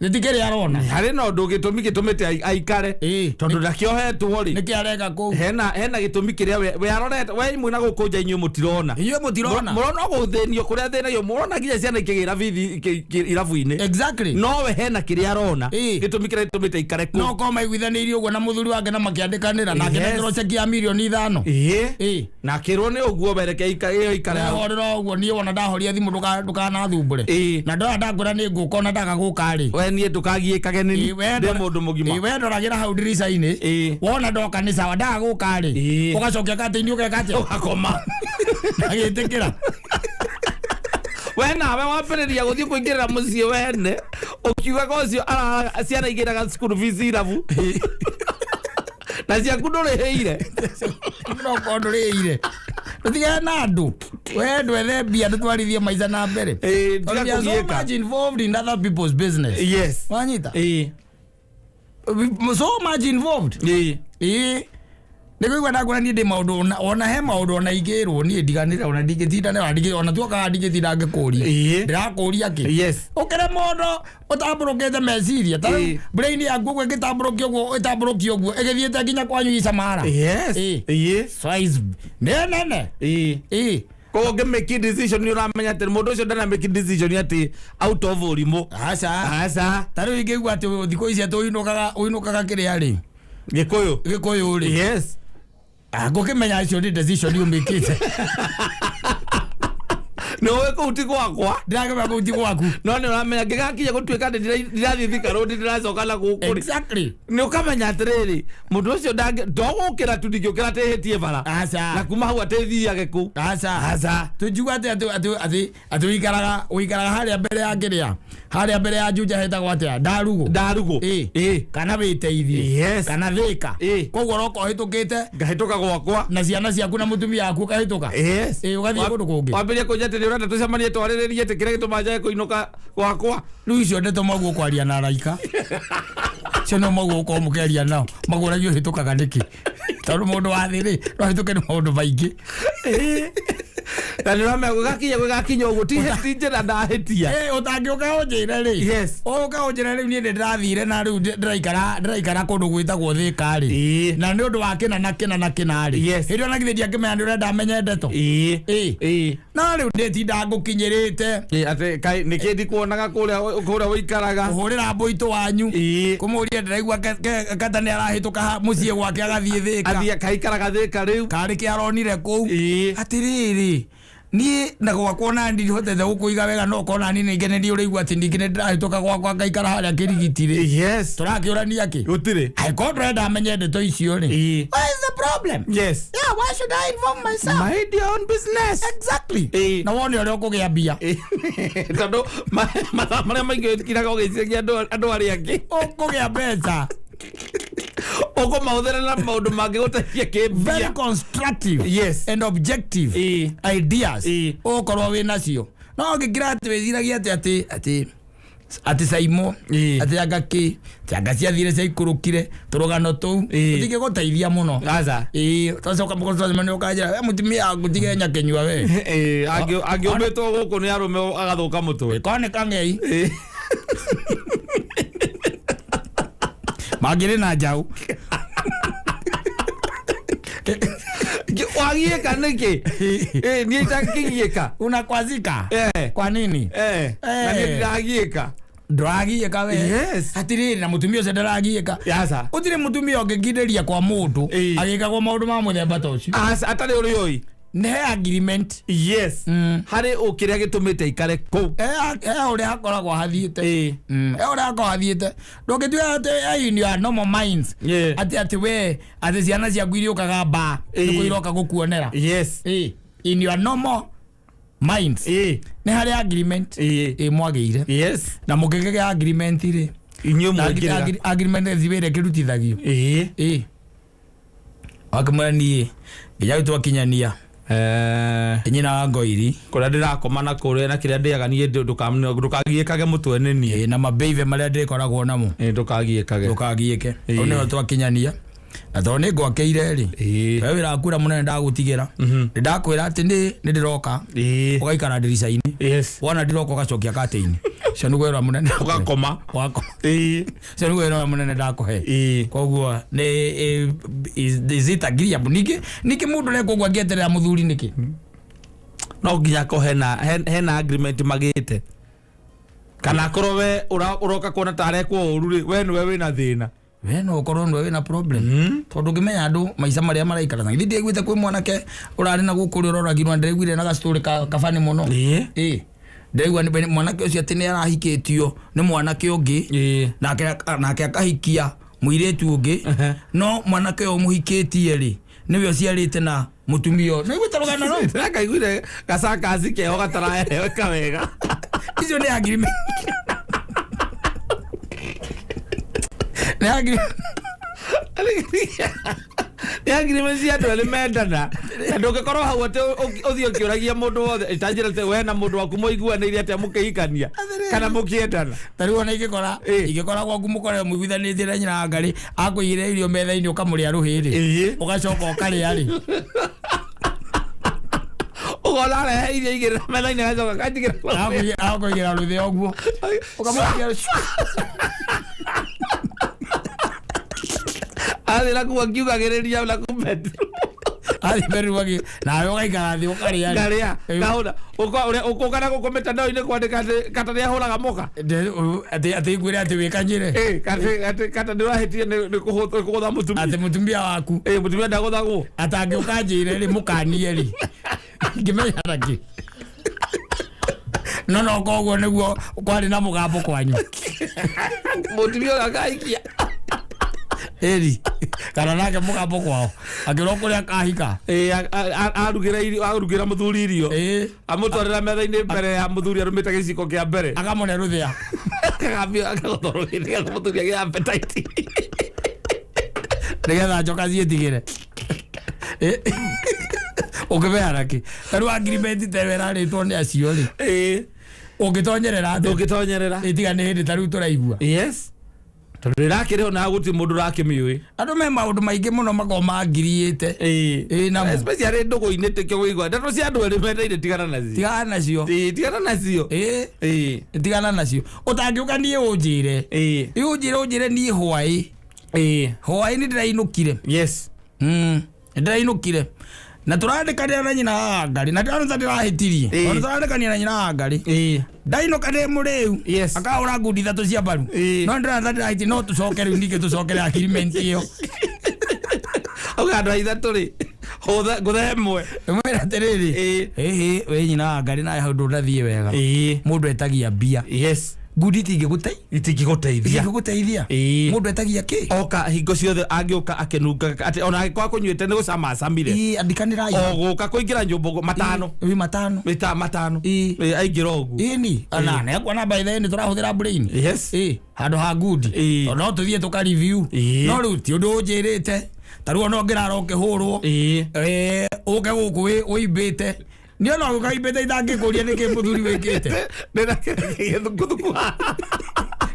Speaker 1: Gĩtikĩrĩ arona.
Speaker 2: Harĩ na ũndũ gĩtũmi gĩtũmĩte aikare. Tondũ ndakĩohetwo rĩ.
Speaker 1: Nĩkĩ areka kũu?
Speaker 2: Hena gĩtũmi kĩrĩa we arorete, we imwe na gũkũ nja inyuĩ mũtirona.
Speaker 1: Inyuĩ mũtirona.
Speaker 2: Mũrona gũthĩnio kũrĩa thĩnagio, mũrona nginya ciana ikĩgĩra bithi irabu-inĩ.
Speaker 1: Exactly.
Speaker 2: No we hena kĩrĩa arona. Gĩtũmi kĩrĩa gĩtũmĩte aikare kũu.
Speaker 1: No korwo maiguithanĩirie ũguo na mũthuri wake na makĩandĩkanĩra na akĩnengerwo ceki ya mirioni 5.
Speaker 2: Na akĩrwo nĩ ũguo wereke ĩyo ikare hau.
Speaker 1: Horera ũguo niĩ wona ndahoria thimũ ndũkanathumbũre. Na ndora ndakwĩra nĩ ngũka ona ndaga gũka rĩ.
Speaker 2: We niĩ ndũkagiĩkage nĩ ndĩ mũndũ mũgima.
Speaker 1: We ndoragĩra hau ndirica-inĩ. Wona ndoka nĩ sawa, ndaga gũka rĩ. Ũgacokia katĩ-inĩ ũgeka atĩa?
Speaker 2: Ũgakoma.
Speaker 1: Agĩtĩkĩra.
Speaker 2: We nawe wambĩrĩria gũthiĩ kũingĩrĩra mũciĩ wene ũkiugaga ũcio ciana igĩraga cukuru fees irabu. Na ciaku ndũrĩhĩire.
Speaker 1: No korwo ndũrĩhĩire. Tũtigane na andũ. We ndwethe mbia ndũtwarithie maica na mbere.
Speaker 2: Tiga
Speaker 1: So
Speaker 2: kũgiĩka.
Speaker 1: much involved in other people's business.
Speaker 2: Yes.
Speaker 1: Wanyita? So much involved. Nĩ kũigua ndakwĩra niĩ ndĩ maũndũ ona he maũndũ ona ingĩrwo niĩ ndiganĩre ona ndingĩtinda ona tuokaga ndingĩtinda ngĩkũria. Ndĩrakũria kĩ?
Speaker 2: Yes.
Speaker 1: Ũkĩre mũndũ ũtambũrũkĩte meciria. Ta rĩu brain yaku ũguo ĩngĩtambũrũkio ũguo ĩtambũrũkio ũguo ĩgĩthiĩte nginya kwanyu Isamara.
Speaker 2: Yes.
Speaker 1: Size nĩ nene.
Speaker 2: Koguo ngĩ make decision nĩ ũramenya atĩ mũndũ ũcio ndana make decision atĩ out of ũrimũ.
Speaker 1: Aca.
Speaker 2: Aca.
Speaker 1: Ta rĩu ingĩigua atĩ thikũ ici atĩ ũinũkaga kĩrĩa rĩ?
Speaker 2: Gĩkũyũ.
Speaker 1: Gĩkũyũ rĩ.
Speaker 2: Yes.
Speaker 1: Ngũkĩmenya icio nĩ decision ũmĩkĩte.
Speaker 2: Nĩ ũĩ kũu ti gwakwa.
Speaker 1: Ndĩrakĩmenya kũu ti gwaku.
Speaker 2: No nĩ ũramenya ngĩgakinya gũtuĩka atĩ ndirathiĩ Thika Road ndĩracoka na gũkũ rĩ.
Speaker 1: Exactly.
Speaker 2: Nĩ ũkamenya atĩrĩrĩ, mũndũ ũcio ndogũkĩra tu ndingĩũkĩra atĩ hĩtie bara.
Speaker 1: Aca.
Speaker 2: Na kuma hau atĩ thiage kũu.
Speaker 1: Aca.
Speaker 2: Aca.
Speaker 1: Tũnjiuga atĩ atĩ ũikaraga harĩa mbere ya kĩrĩa. Harĩa mbere ya Juja hetagwo atĩa? Ndarugũ.
Speaker 2: Ndarugũ.
Speaker 1: Kana wĩteithie.
Speaker 2: Yes.
Speaker 1: Kana Thika. Koguo ũroka ũhĩtũkĩte.
Speaker 2: Ngahĩtũka gwakwa.
Speaker 1: Na ciana ciaku na mũtumia waku ũkahĩtũka.
Speaker 2: Yes.
Speaker 1: Ũgathiĩ kũndũ kũngĩ.
Speaker 2: Wambĩrĩria kũnjia atĩ nĩ ũrenda tũcemanie twarĩrĩrie atĩ kĩrĩa gĩtũmaga njage kũinũka gwakwa.
Speaker 1: Rĩu icio ndeto maguo kwaria na araika. Icio no maguo ũkorwo mũkĩaria nao. Magũragio ũhĩtũkaga nĩkĩ? Tondũ mũndũ wa thĩ rĩ, no ahĩtũke nĩ maũndũ maingĩ.
Speaker 2: Na nĩ ũramenya gũgakinya ũguo ti njĩra ndahĩtia.
Speaker 1: Ũtangĩũka ũnjĩre rĩ.
Speaker 2: Yes.
Speaker 1: Ũka ũnjĩre rĩu niĩ nĩndĩrathire na rĩu ndĩraikara kũndũ gwĩtagwo Thika rĩ. Na nĩ ũndũ wa kĩna na kĩna na kĩna rĩ.
Speaker 2: Yes.
Speaker 1: Hĩndĩ ona githĩ ndiangĩmenya nĩ ũrenda menye ndeto. No rĩu ndĩtinda ngũkinyĩrĩte.
Speaker 2: Atĩ kaĩ nĩkĩ ndikuonaga kũrĩa ũikaraga.
Speaker 1: Kũhũrĩra mbũitũ wanyu. Kũmũria ndĩraigua kata nĩ arahĩtũka mũciĩ gwake agathiĩ Thika.
Speaker 2: Athiĩ akaikaraga Thika rĩu.
Speaker 1: Karĩ kĩ aronire kũu. Atĩrĩrĩ, niĩ na gwakwa ona ndihotete gũkũiga wega no ũkona niĩ ningĩ nĩ ũraigua atĩ ningĩ nĩ ndĩrahĩtũka gwakwa ngaikara harĩa kĩrigiti rĩ.
Speaker 2: Yes.
Speaker 1: Tũrakĩũrania kĩ?
Speaker 2: Gũtirĩ.
Speaker 1: Angĩkorwo ndũrenda menye ndeto icio rĩ. What is the problem?
Speaker 2: Yes.
Speaker 1: Yeah, why should I involve myself?
Speaker 2: Mind your own business.
Speaker 1: Exactly. Na wone ũrĩa ũkũgĩa mbia.
Speaker 2: Tondũ mathaa marĩa maingĩ wĩkiraga ũgĩciragia andũ arĩa angĩ.
Speaker 1: Ũkũgĩa mbeca.
Speaker 2: Ũkũmahũthĩra na maũndũ mangĩgũteithia kĩmbia.
Speaker 1: Very constructive.
Speaker 2: Yes.
Speaker 1: And objective. Ideas. Ũgũkorwo wĩ nacio. No ũngĩkira atĩ wĩciragia atĩ atĩ atĩ Atĩ Caimo,
Speaker 2: Ĩĩ.
Speaker 1: atĩ anga kĩ, atĩ anga ciathire ciaikũrũkire, tũrũgano tũu
Speaker 2: Ĩĩ.
Speaker 1: tũtingĩgũteithia mũno.
Speaker 2: Aca.
Speaker 1: Ĩĩ, twacoka mũgũcemania ũkanjĩra, we mũtumia waku tige nyakĩnyua we.
Speaker 2: Ĩĩ, angĩũmbĩtwo gũkũ nĩ arũme agathũka mũtwe.
Speaker 1: Korwo nĩ kang'ei
Speaker 2: Ĩĩ.
Speaker 1: mangĩrĩ na njaũ.
Speaker 2: Wagiĩka nĩkĩ? Ĩĩ, niĩ itangĩgiĩka.
Speaker 1: Unakwazika.
Speaker 2: Eh.
Speaker 1: Kwa nini?
Speaker 2: Eh, na niĩ
Speaker 1: Eh.
Speaker 2: ndiragiĩka.
Speaker 1: Ndũragiĩka we.
Speaker 2: Yes.
Speaker 1: Atirĩrĩ, na mũtumia ũcio ndaragiĩka.
Speaker 2: Aca.
Speaker 1: Gũtirĩ mũtumia ũngĩkindĩria kwa mũndũ
Speaker 2: Ĩĩ.
Speaker 1: agĩkagwo maũndũ ma mũthemba ta ũcio.
Speaker 2: Aca, atarĩ ũrĩ oi.
Speaker 1: Nĩ he agreement.
Speaker 2: Yes. Harĩ ũ kĩrĩa gĩtũmĩte aikare kũu.
Speaker 1: He ũrĩa hakoragwo hathiĩte.
Speaker 2: Ĩĩ.
Speaker 1: He ũrĩa hakoragwo hathiĩte. Ndũngĩtuĩka atĩ in your normal minds
Speaker 2: Yeah.
Speaker 1: atĩ we atĩ ciana ciaku iriũkaga mbaa
Speaker 2: Ĩĩ.
Speaker 1: nĩkũ iroka gũkuonera.
Speaker 2: Yes.
Speaker 1: Ĩĩ. In your normal minds
Speaker 2: Ĩĩ.
Speaker 1: nĩ harĩ agreement.
Speaker 2: Ĩĩ.
Speaker 1: Ĩĩ, mwagĩire
Speaker 2: Yes.
Speaker 1: na mũngĩkĩgĩa agreement rĩ,
Speaker 2: Inyuĩ
Speaker 1: na
Speaker 2: mũingĩrĩra.
Speaker 1: Agreement ĩthi wĩra ĩkĩrutithagio.
Speaker 2: Ĩĩ.
Speaker 1: Ĩĩ, wakĩmwĩra niĩ nginya rĩu twakinyania
Speaker 2: Eh,
Speaker 1: nyina wa ngoiri
Speaker 2: kũrĩa ndĩrakoma na kũrĩa na kĩrĩa ndĩaga niĩ ndũkagiĩkage mũtwe nĩ niĩ.
Speaker 1: Ĩĩ, na mabeive marĩa ndĩkoragwo namo.
Speaker 2: Ĩĩ, ndũkagiĩkage.
Speaker 1: Ndũkagiĩke.
Speaker 2: Ĩĩ.
Speaker 1: Hau nĩho twakinyania, na tondũ nĩ ngwakĩire rĩ,
Speaker 2: Ĩĩ.
Speaker 1: we wĩra waku ũrĩa mũnene ndagũtigĩra, nĩ ndakwĩra atĩ nĩ ndĩroka,
Speaker 2: Ĩĩ.
Speaker 1: ũgaikara ndirica-inĩ.
Speaker 2: Yes.
Speaker 1: Wona ndiroka ũgacokia katĩinĩ. Ũcio nĩguo wĩra mũnene.
Speaker 2: Ũgakoma.
Speaker 1: Ũgakoma.
Speaker 2: Ĩĩ.
Speaker 1: Ũcio nĩguo wĩra ũrĩa mũnene ndakũhe.
Speaker 2: Ĩĩ.
Speaker 1: Koguo nĩ is it agreeable? Ningĩ mũndũ ũreka ũguo angĩeterera mũthuri nĩkĩ?
Speaker 2: No nginya akorwo hena agreement magĩte, kana akorwo we ũroka kuona ta arekwo ũru rĩ, we nĩwe wĩna thĩna.
Speaker 1: We no ũkorwo nĩwe wĩna problem, tondũ ũngĩmenya andũ maica marĩa maraikara na githĩ ndiaiguĩte kwĩ mwanake ũrarĩ na gũkũ ũrĩa ũroragirwo, na ndĩraiguire na gastory kabani mũno.
Speaker 2: Ĩĩ.
Speaker 1: Ĩĩ, ndĩraigua nĩ mwanake ũcio atĩ nĩ arahikĩtio nĩ mwanake ũngĩ,
Speaker 2: Ĩĩ.
Speaker 1: nake akahikia mũirĩtu ũngĩ, no mwanake ũyũ mũhikĩtie rĩ, nĩwe ũciarĩte na mũtumia ũyũ. Nĩaiguĩte rũgano rũu?
Speaker 2: Ndĩrakaiguire gacakaci keho gataraeleweka wega.
Speaker 1: Icio nĩ agreement, nĩ agreement.
Speaker 2: Nĩ agreement cia andũ erĩ mendana, na ndũngĩkorwo hau atĩ ũthiĩ ũkĩũragia mũndũ wothe itanjĩra atĩ we na mũndũ waku mũiguanĩire atĩa mũkĩhikania kana mũkĩendana.
Speaker 1: Ta rĩu ona ingĩkora
Speaker 2: Ĩĩ.
Speaker 1: ingĩkora gwaku mũkore mũiguithanĩtie na nyina wa ngarĩ, akũigĩrĩra irio metha-inĩ ũkamũrĩa rũhĩ rĩ,
Speaker 2: Ĩĩ.
Speaker 1: ũgacoka ũkarĩa rĩ,
Speaker 2: Ũkona arehe irio igĩrĩ metha-inĩ agacoka akanjigĩra rũthĩa.
Speaker 1: Akũigĩra rũthĩa ũguo ũkamũigĩra.
Speaker 2: Athiĩ nakuo akiugagĩrĩria na kũ bedroom.
Speaker 1: Athiĩ bedroom nawe ũgaikara thĩ ũkarĩa rĩ.
Speaker 2: Ngarĩa.
Speaker 1: Ĩĩ.
Speaker 2: Ngahũra ũka na gũkũ mĩtandao-inĩ kwandĩka atĩ kata nĩahũraga mũka.
Speaker 1: Atĩ ngwĩre atĩ wĩkanyĩre.
Speaker 2: Ĩĩ, atĩ kata nĩũrahĩtia nĩ kũgũtha mũtumia.
Speaker 1: Atĩ mũtumia waku
Speaker 2: Ĩĩ, mũtumia ndagũthagwo.
Speaker 1: Atangĩũka njĩre rĩ, mũkanie rĩ, ngĩmenya nakĩ? No koguo nĩguo kwarĩ na mũgambo kwanyu.
Speaker 2: Mũtumia ũrĩa akaikia.
Speaker 1: Ĩri kana nake mũgambo kwao akĩrwo kũrĩa kahika.
Speaker 2: Ĩĩ, arugĩra irio, arugĩra mũthuri irio,
Speaker 1: Ĩĩ.
Speaker 2: amũtwarĩra metha-inĩ mbere ya mũthuri arũmĩte gĩciko kĩa mbere,
Speaker 1: akamũne rũthĩa.
Speaker 2: Akagambia akagũthorwo nĩgetha mũthuri agĩe appetite.
Speaker 1: Nĩgetha njoka ciĩtigĩre. Ũngĩmenya nakĩ? Ta rĩu agreement ta ĩyo ĩrarĩtwo nĩ acio rĩ,
Speaker 2: Ĩĩ.
Speaker 1: ũngĩtonyerera atĩa?
Speaker 2: Ndũngĩtonyerera.
Speaker 1: Ĩ, tiga nĩ hĩndĩ ta rĩu tũraigua.
Speaker 2: Yes, tondũ ĩrakĩrĩho na gũtirĩ mũndũ ũrakĩmĩũĩ.
Speaker 1: Andũ me maũndũ maingĩ mũno makoragwo mangiriĩte. Ĩĩ, namo.
Speaker 2: Especially ndũgũ-inĩ tĩkĩo wĩigua ndeto cia andũ erĩ mendaine, tigana nacio.
Speaker 1: Tigana nacio.
Speaker 2: Ĩĩ, tigana nacio.
Speaker 1: Ĩĩ.
Speaker 2: Ĩĩ.
Speaker 1: Tigana nacio. Ũtangĩũka niĩ ũnjĩre,
Speaker 2: Ĩĩ.
Speaker 1: ĩ, ũnjĩre niĩ hwaĩ
Speaker 2: Ĩĩ.
Speaker 1: hwaĩ nĩ ndĩrainũkire.
Speaker 2: Yes.
Speaker 1: Nĩ ndĩrainũkire na tũrandĩkanĩra na nyina wa ngarĩ na ndĩrona ta ndĩrahĩtirie,
Speaker 2: Ĩĩ.
Speaker 1: tondũ tũrandĩkanĩra na nyina wa ngarĩ,
Speaker 2: Ĩĩ.
Speaker 1: ndainũka ndĩ mũrĩu,
Speaker 2: Yes.
Speaker 1: akahũra ngundi ithatũ cia mbaru.
Speaker 2: Ĩĩ.
Speaker 1: No ndĩrona ta ndĩrahĩtirie, no tũcoke rĩu ningĩ tũcokere agreement ĩyo.
Speaker 2: Auga andũ a ithatũ rĩ, hũtha ngũtha ĩmwe.
Speaker 1: Mwĩra atĩrĩrĩ,
Speaker 2: Ĩĩ.
Speaker 1: ĩhĩ, wĩ nyina wa ngarĩ, nawe hau ndũnathiĩ wega.
Speaker 2: Ĩĩ.
Speaker 1: Mũndũ etagia mbia.
Speaker 2: Yes.
Speaker 1: Ngundi itingĩgũtei
Speaker 2: Itingĩgũteithia.
Speaker 1: Itingĩgũteithia.
Speaker 2: Ĩĩ.
Speaker 1: Mũndũ etagia kĩ?
Speaker 2: Oka hingo ciothe angĩũka akĩnungaga atĩ ona angĩkorwo akũnyuĩte nĩ gũcama acamire,
Speaker 1: Ĩĩ, andĩkanĩrai.
Speaker 2: o gũka kũingĩra nyũmba ũguo, matano.
Speaker 1: Ĩĩ, matano.
Speaker 2: Mĩta matano.
Speaker 1: Ĩĩ.
Speaker 2: Ĩĩ, aingĩra ũguo.
Speaker 1: Ĩni ona nekuona by the way nĩ tũrahũthĩra brain.
Speaker 2: Yes.
Speaker 1: Ĩĩ, handũ ha ngundi.
Speaker 2: Ĩĩ.
Speaker 1: Tondũ no tũthiĩ tũka review.
Speaker 2: Ĩĩ.
Speaker 1: No rĩu ti ũndũ ũnjĩrĩte, ta rĩu ona ũngĩrara ũkĩhũrwo,
Speaker 2: Ĩĩ.
Speaker 1: ũke gũkũ ũimbĩte Niĩ ona gũkaimbĩte itangĩkũria nĩkĩ mũthuri wĩkĩte.
Speaker 2: Ndĩna gĩthukuthuku.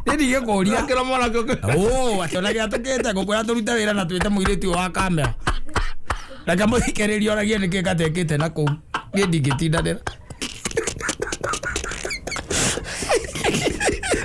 Speaker 1: Niĩ ndingĩkũria.
Speaker 2: Kĩromo nakĩo.
Speaker 1: Ũ, atĩ ona gĩatũkĩte ngũkwĩra tũrute wĩra na twĩte mũirĩtu ũyũ wa kamera. Reke mũthikĩrĩrie oragie nĩkĩ gatekĩte na kũu. Niĩ ndingĩtindanĩra.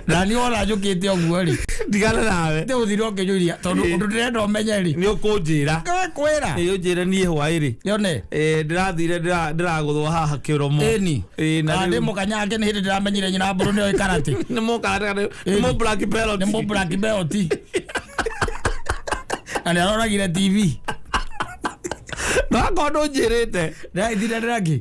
Speaker 1: Na niĩ wona njũkĩte ũguo rĩ.
Speaker 2: Ndigana nawe.
Speaker 1: Ndĩ ũthire ũkĩnjũria tondũ ũndũ ndĩrenda ũmenye rĩ.
Speaker 2: Nĩ ũkũnjĩra.
Speaker 1: Kwĩra.
Speaker 2: Nĩ ũnjĩre niĩ hwaĩ rĩ.
Speaker 1: Yone.
Speaker 2: Ndĩrathire ndĩragũthwo haha kĩromo.
Speaker 1: Ĩni.
Speaker 2: Na
Speaker 1: Na ndĩ
Speaker 2: rĩu
Speaker 1: mũkanyake nĩ hĩndĩ ndĩramenyire nyina mbũrũ nĩoĩ karate.
Speaker 2: nĩ mũkarate nĩ mũ black belt.
Speaker 1: Nĩ mũ black belt. Na nĩ aroragire TV.
Speaker 2: No akorwo ndũnjĩrĩte.
Speaker 1: Ndĩratindanĩra kĩ?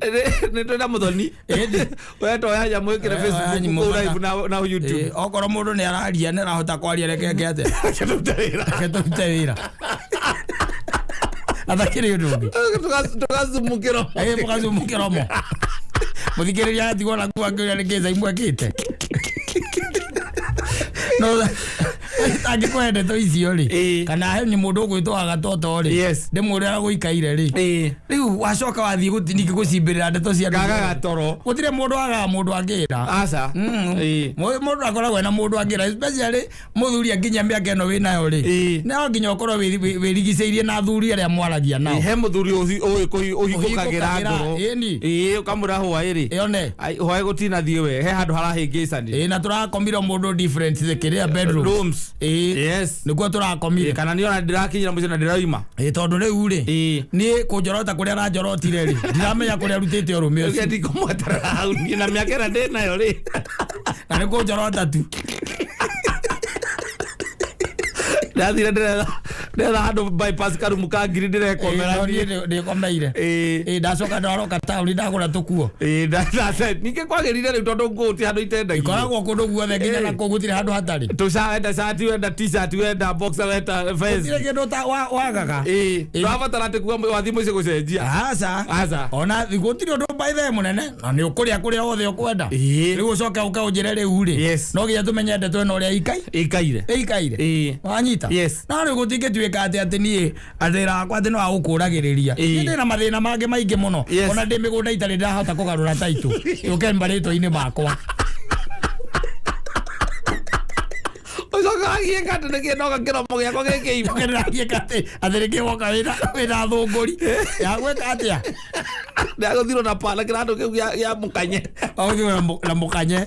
Speaker 2: Nĩ twĩna mũthoni.
Speaker 1: Ĩni.
Speaker 2: We toya nyamũ ĩkĩre
Speaker 1: Oya
Speaker 2: Facebook
Speaker 1: nyamũ
Speaker 2: kũu
Speaker 1: bata.
Speaker 2: live na YouTube.
Speaker 1: Okorwo mũndũ nĩ araria nĩ arahota kwaria reke eke atĩa?
Speaker 2: Reke tũrute wĩra.
Speaker 1: Reke tũrute wĩra. Atakĩrĩ ũndũ ũngĩ.
Speaker 2: Tũgacumu kĩromo.
Speaker 1: Mũgacumu kĩromo. Mũthikĩrĩria atigwo na kuo akĩũria nĩkĩ Saimu ekĩte. No angĩkũhe ndeto icio rĩ, kana he mũndũ ũgwĩtwo agatoto rĩ, ndĩmwĩre ũrĩa gũikaire rĩ. Rĩu wacoka wathiĩ ningĩ gũcimbĩrĩra ndeto cia andũ.
Speaker 2: Ngaga gatoro.
Speaker 1: Gũtirĩ mũndũ agaga mũndũ angĩra.
Speaker 2: Aca.
Speaker 1: Mũndũ akoragwo ena mũndũ angĩra, especially mũthuri anginya mĩaka ĩno wĩnayo rĩ. No nginya ũkorwo wĩrigicĩirie na athuri arĩa mwaragia nao.
Speaker 2: He mũthuri ũĩ ũhingũkagĩra ngoro.
Speaker 1: Ĩni.
Speaker 2: Ũkamwĩra hwaĩ rĩ.
Speaker 1: Yone.
Speaker 2: Hwaĩ gũtinathiĩ we, he handũ harahĩngĩcani.
Speaker 1: Na tũrakomire mũndũ different kĩrĩa bedroom.
Speaker 2: Rooms. Yes.
Speaker 1: Nĩguo tũrakomire.
Speaker 2: Kana niĩ ona ndĩrakinyĩra mũciĩ na ndĩraima.
Speaker 1: Tondũ rĩu rĩ, niĩ kũnjorota kũrĩa aranjorotire rĩ, ndiramenya kũrĩa arutĩte ũrũme ũcio.
Speaker 2: Ndikũmweterera hau niĩ na mĩaka ĩrĩa ndĩnayo rĩ.
Speaker 1: Na nĩ kũnjorota tu.
Speaker 2: Ndathire ndĩretha handũ bypass karumu ka ngiri ndĩrekomera
Speaker 1: niĩ. Ndĩkomeire. Ndacoka ndaroka taũni ndagũra tũkuo.
Speaker 2: Ningĩ kwagĩrire rĩu tondũ nguo ti handũ itendagio.
Speaker 1: Ikoragwo kũndũ guothe nginya na kũu gũtirĩ handũ hatarĩ.
Speaker 2: Tũca wenda cati wenda t-shirt wenda boxer wenda vest.
Speaker 1: Gũtirĩ kĩndũ ta wagaga.
Speaker 2: Ndũrabatara atĩ kuga wathiĩ mũciĩ gũcenjia.
Speaker 1: Aca.
Speaker 2: Aca.
Speaker 1: Ona gũtirĩ ũndũ by the way mũnene na nĩ ũkũrĩa kũrĩa wothe ũkwenda. Rĩu ũcoke ũke ũnjĩre rĩu rĩ. No nginya tũmenye ndeto ĩno ũrĩa
Speaker 2: ikaire.
Speaker 1: Ĩikaire. Wanyita. No rĩu gũtingĩtuĩka atĩ atĩ niĩ atĩ rakwa atĩ no agũkũragĩrĩria. Niĩ ndĩna mathĩna mangĩ maingĩ mũno. Ona ndĩ mĩgũnda itarĩ ndahota kũgarũra taitũ. Yũke marĩtwa-inĩ makwa.
Speaker 2: Ũcoke wagiĩka atĩ nĩkĩ noka kĩromo gĩakwa gĩkĩimba.
Speaker 1: Ũcoke ndĩragiĩka atĩ atĩ nĩkĩ woka wĩna thũngũri. Ya gwĩka atĩa?
Speaker 2: Ndagũthirwo na pana kĩratũ kĩu gĩa mũkanye.
Speaker 1: Wagũthirwo na mũkanye.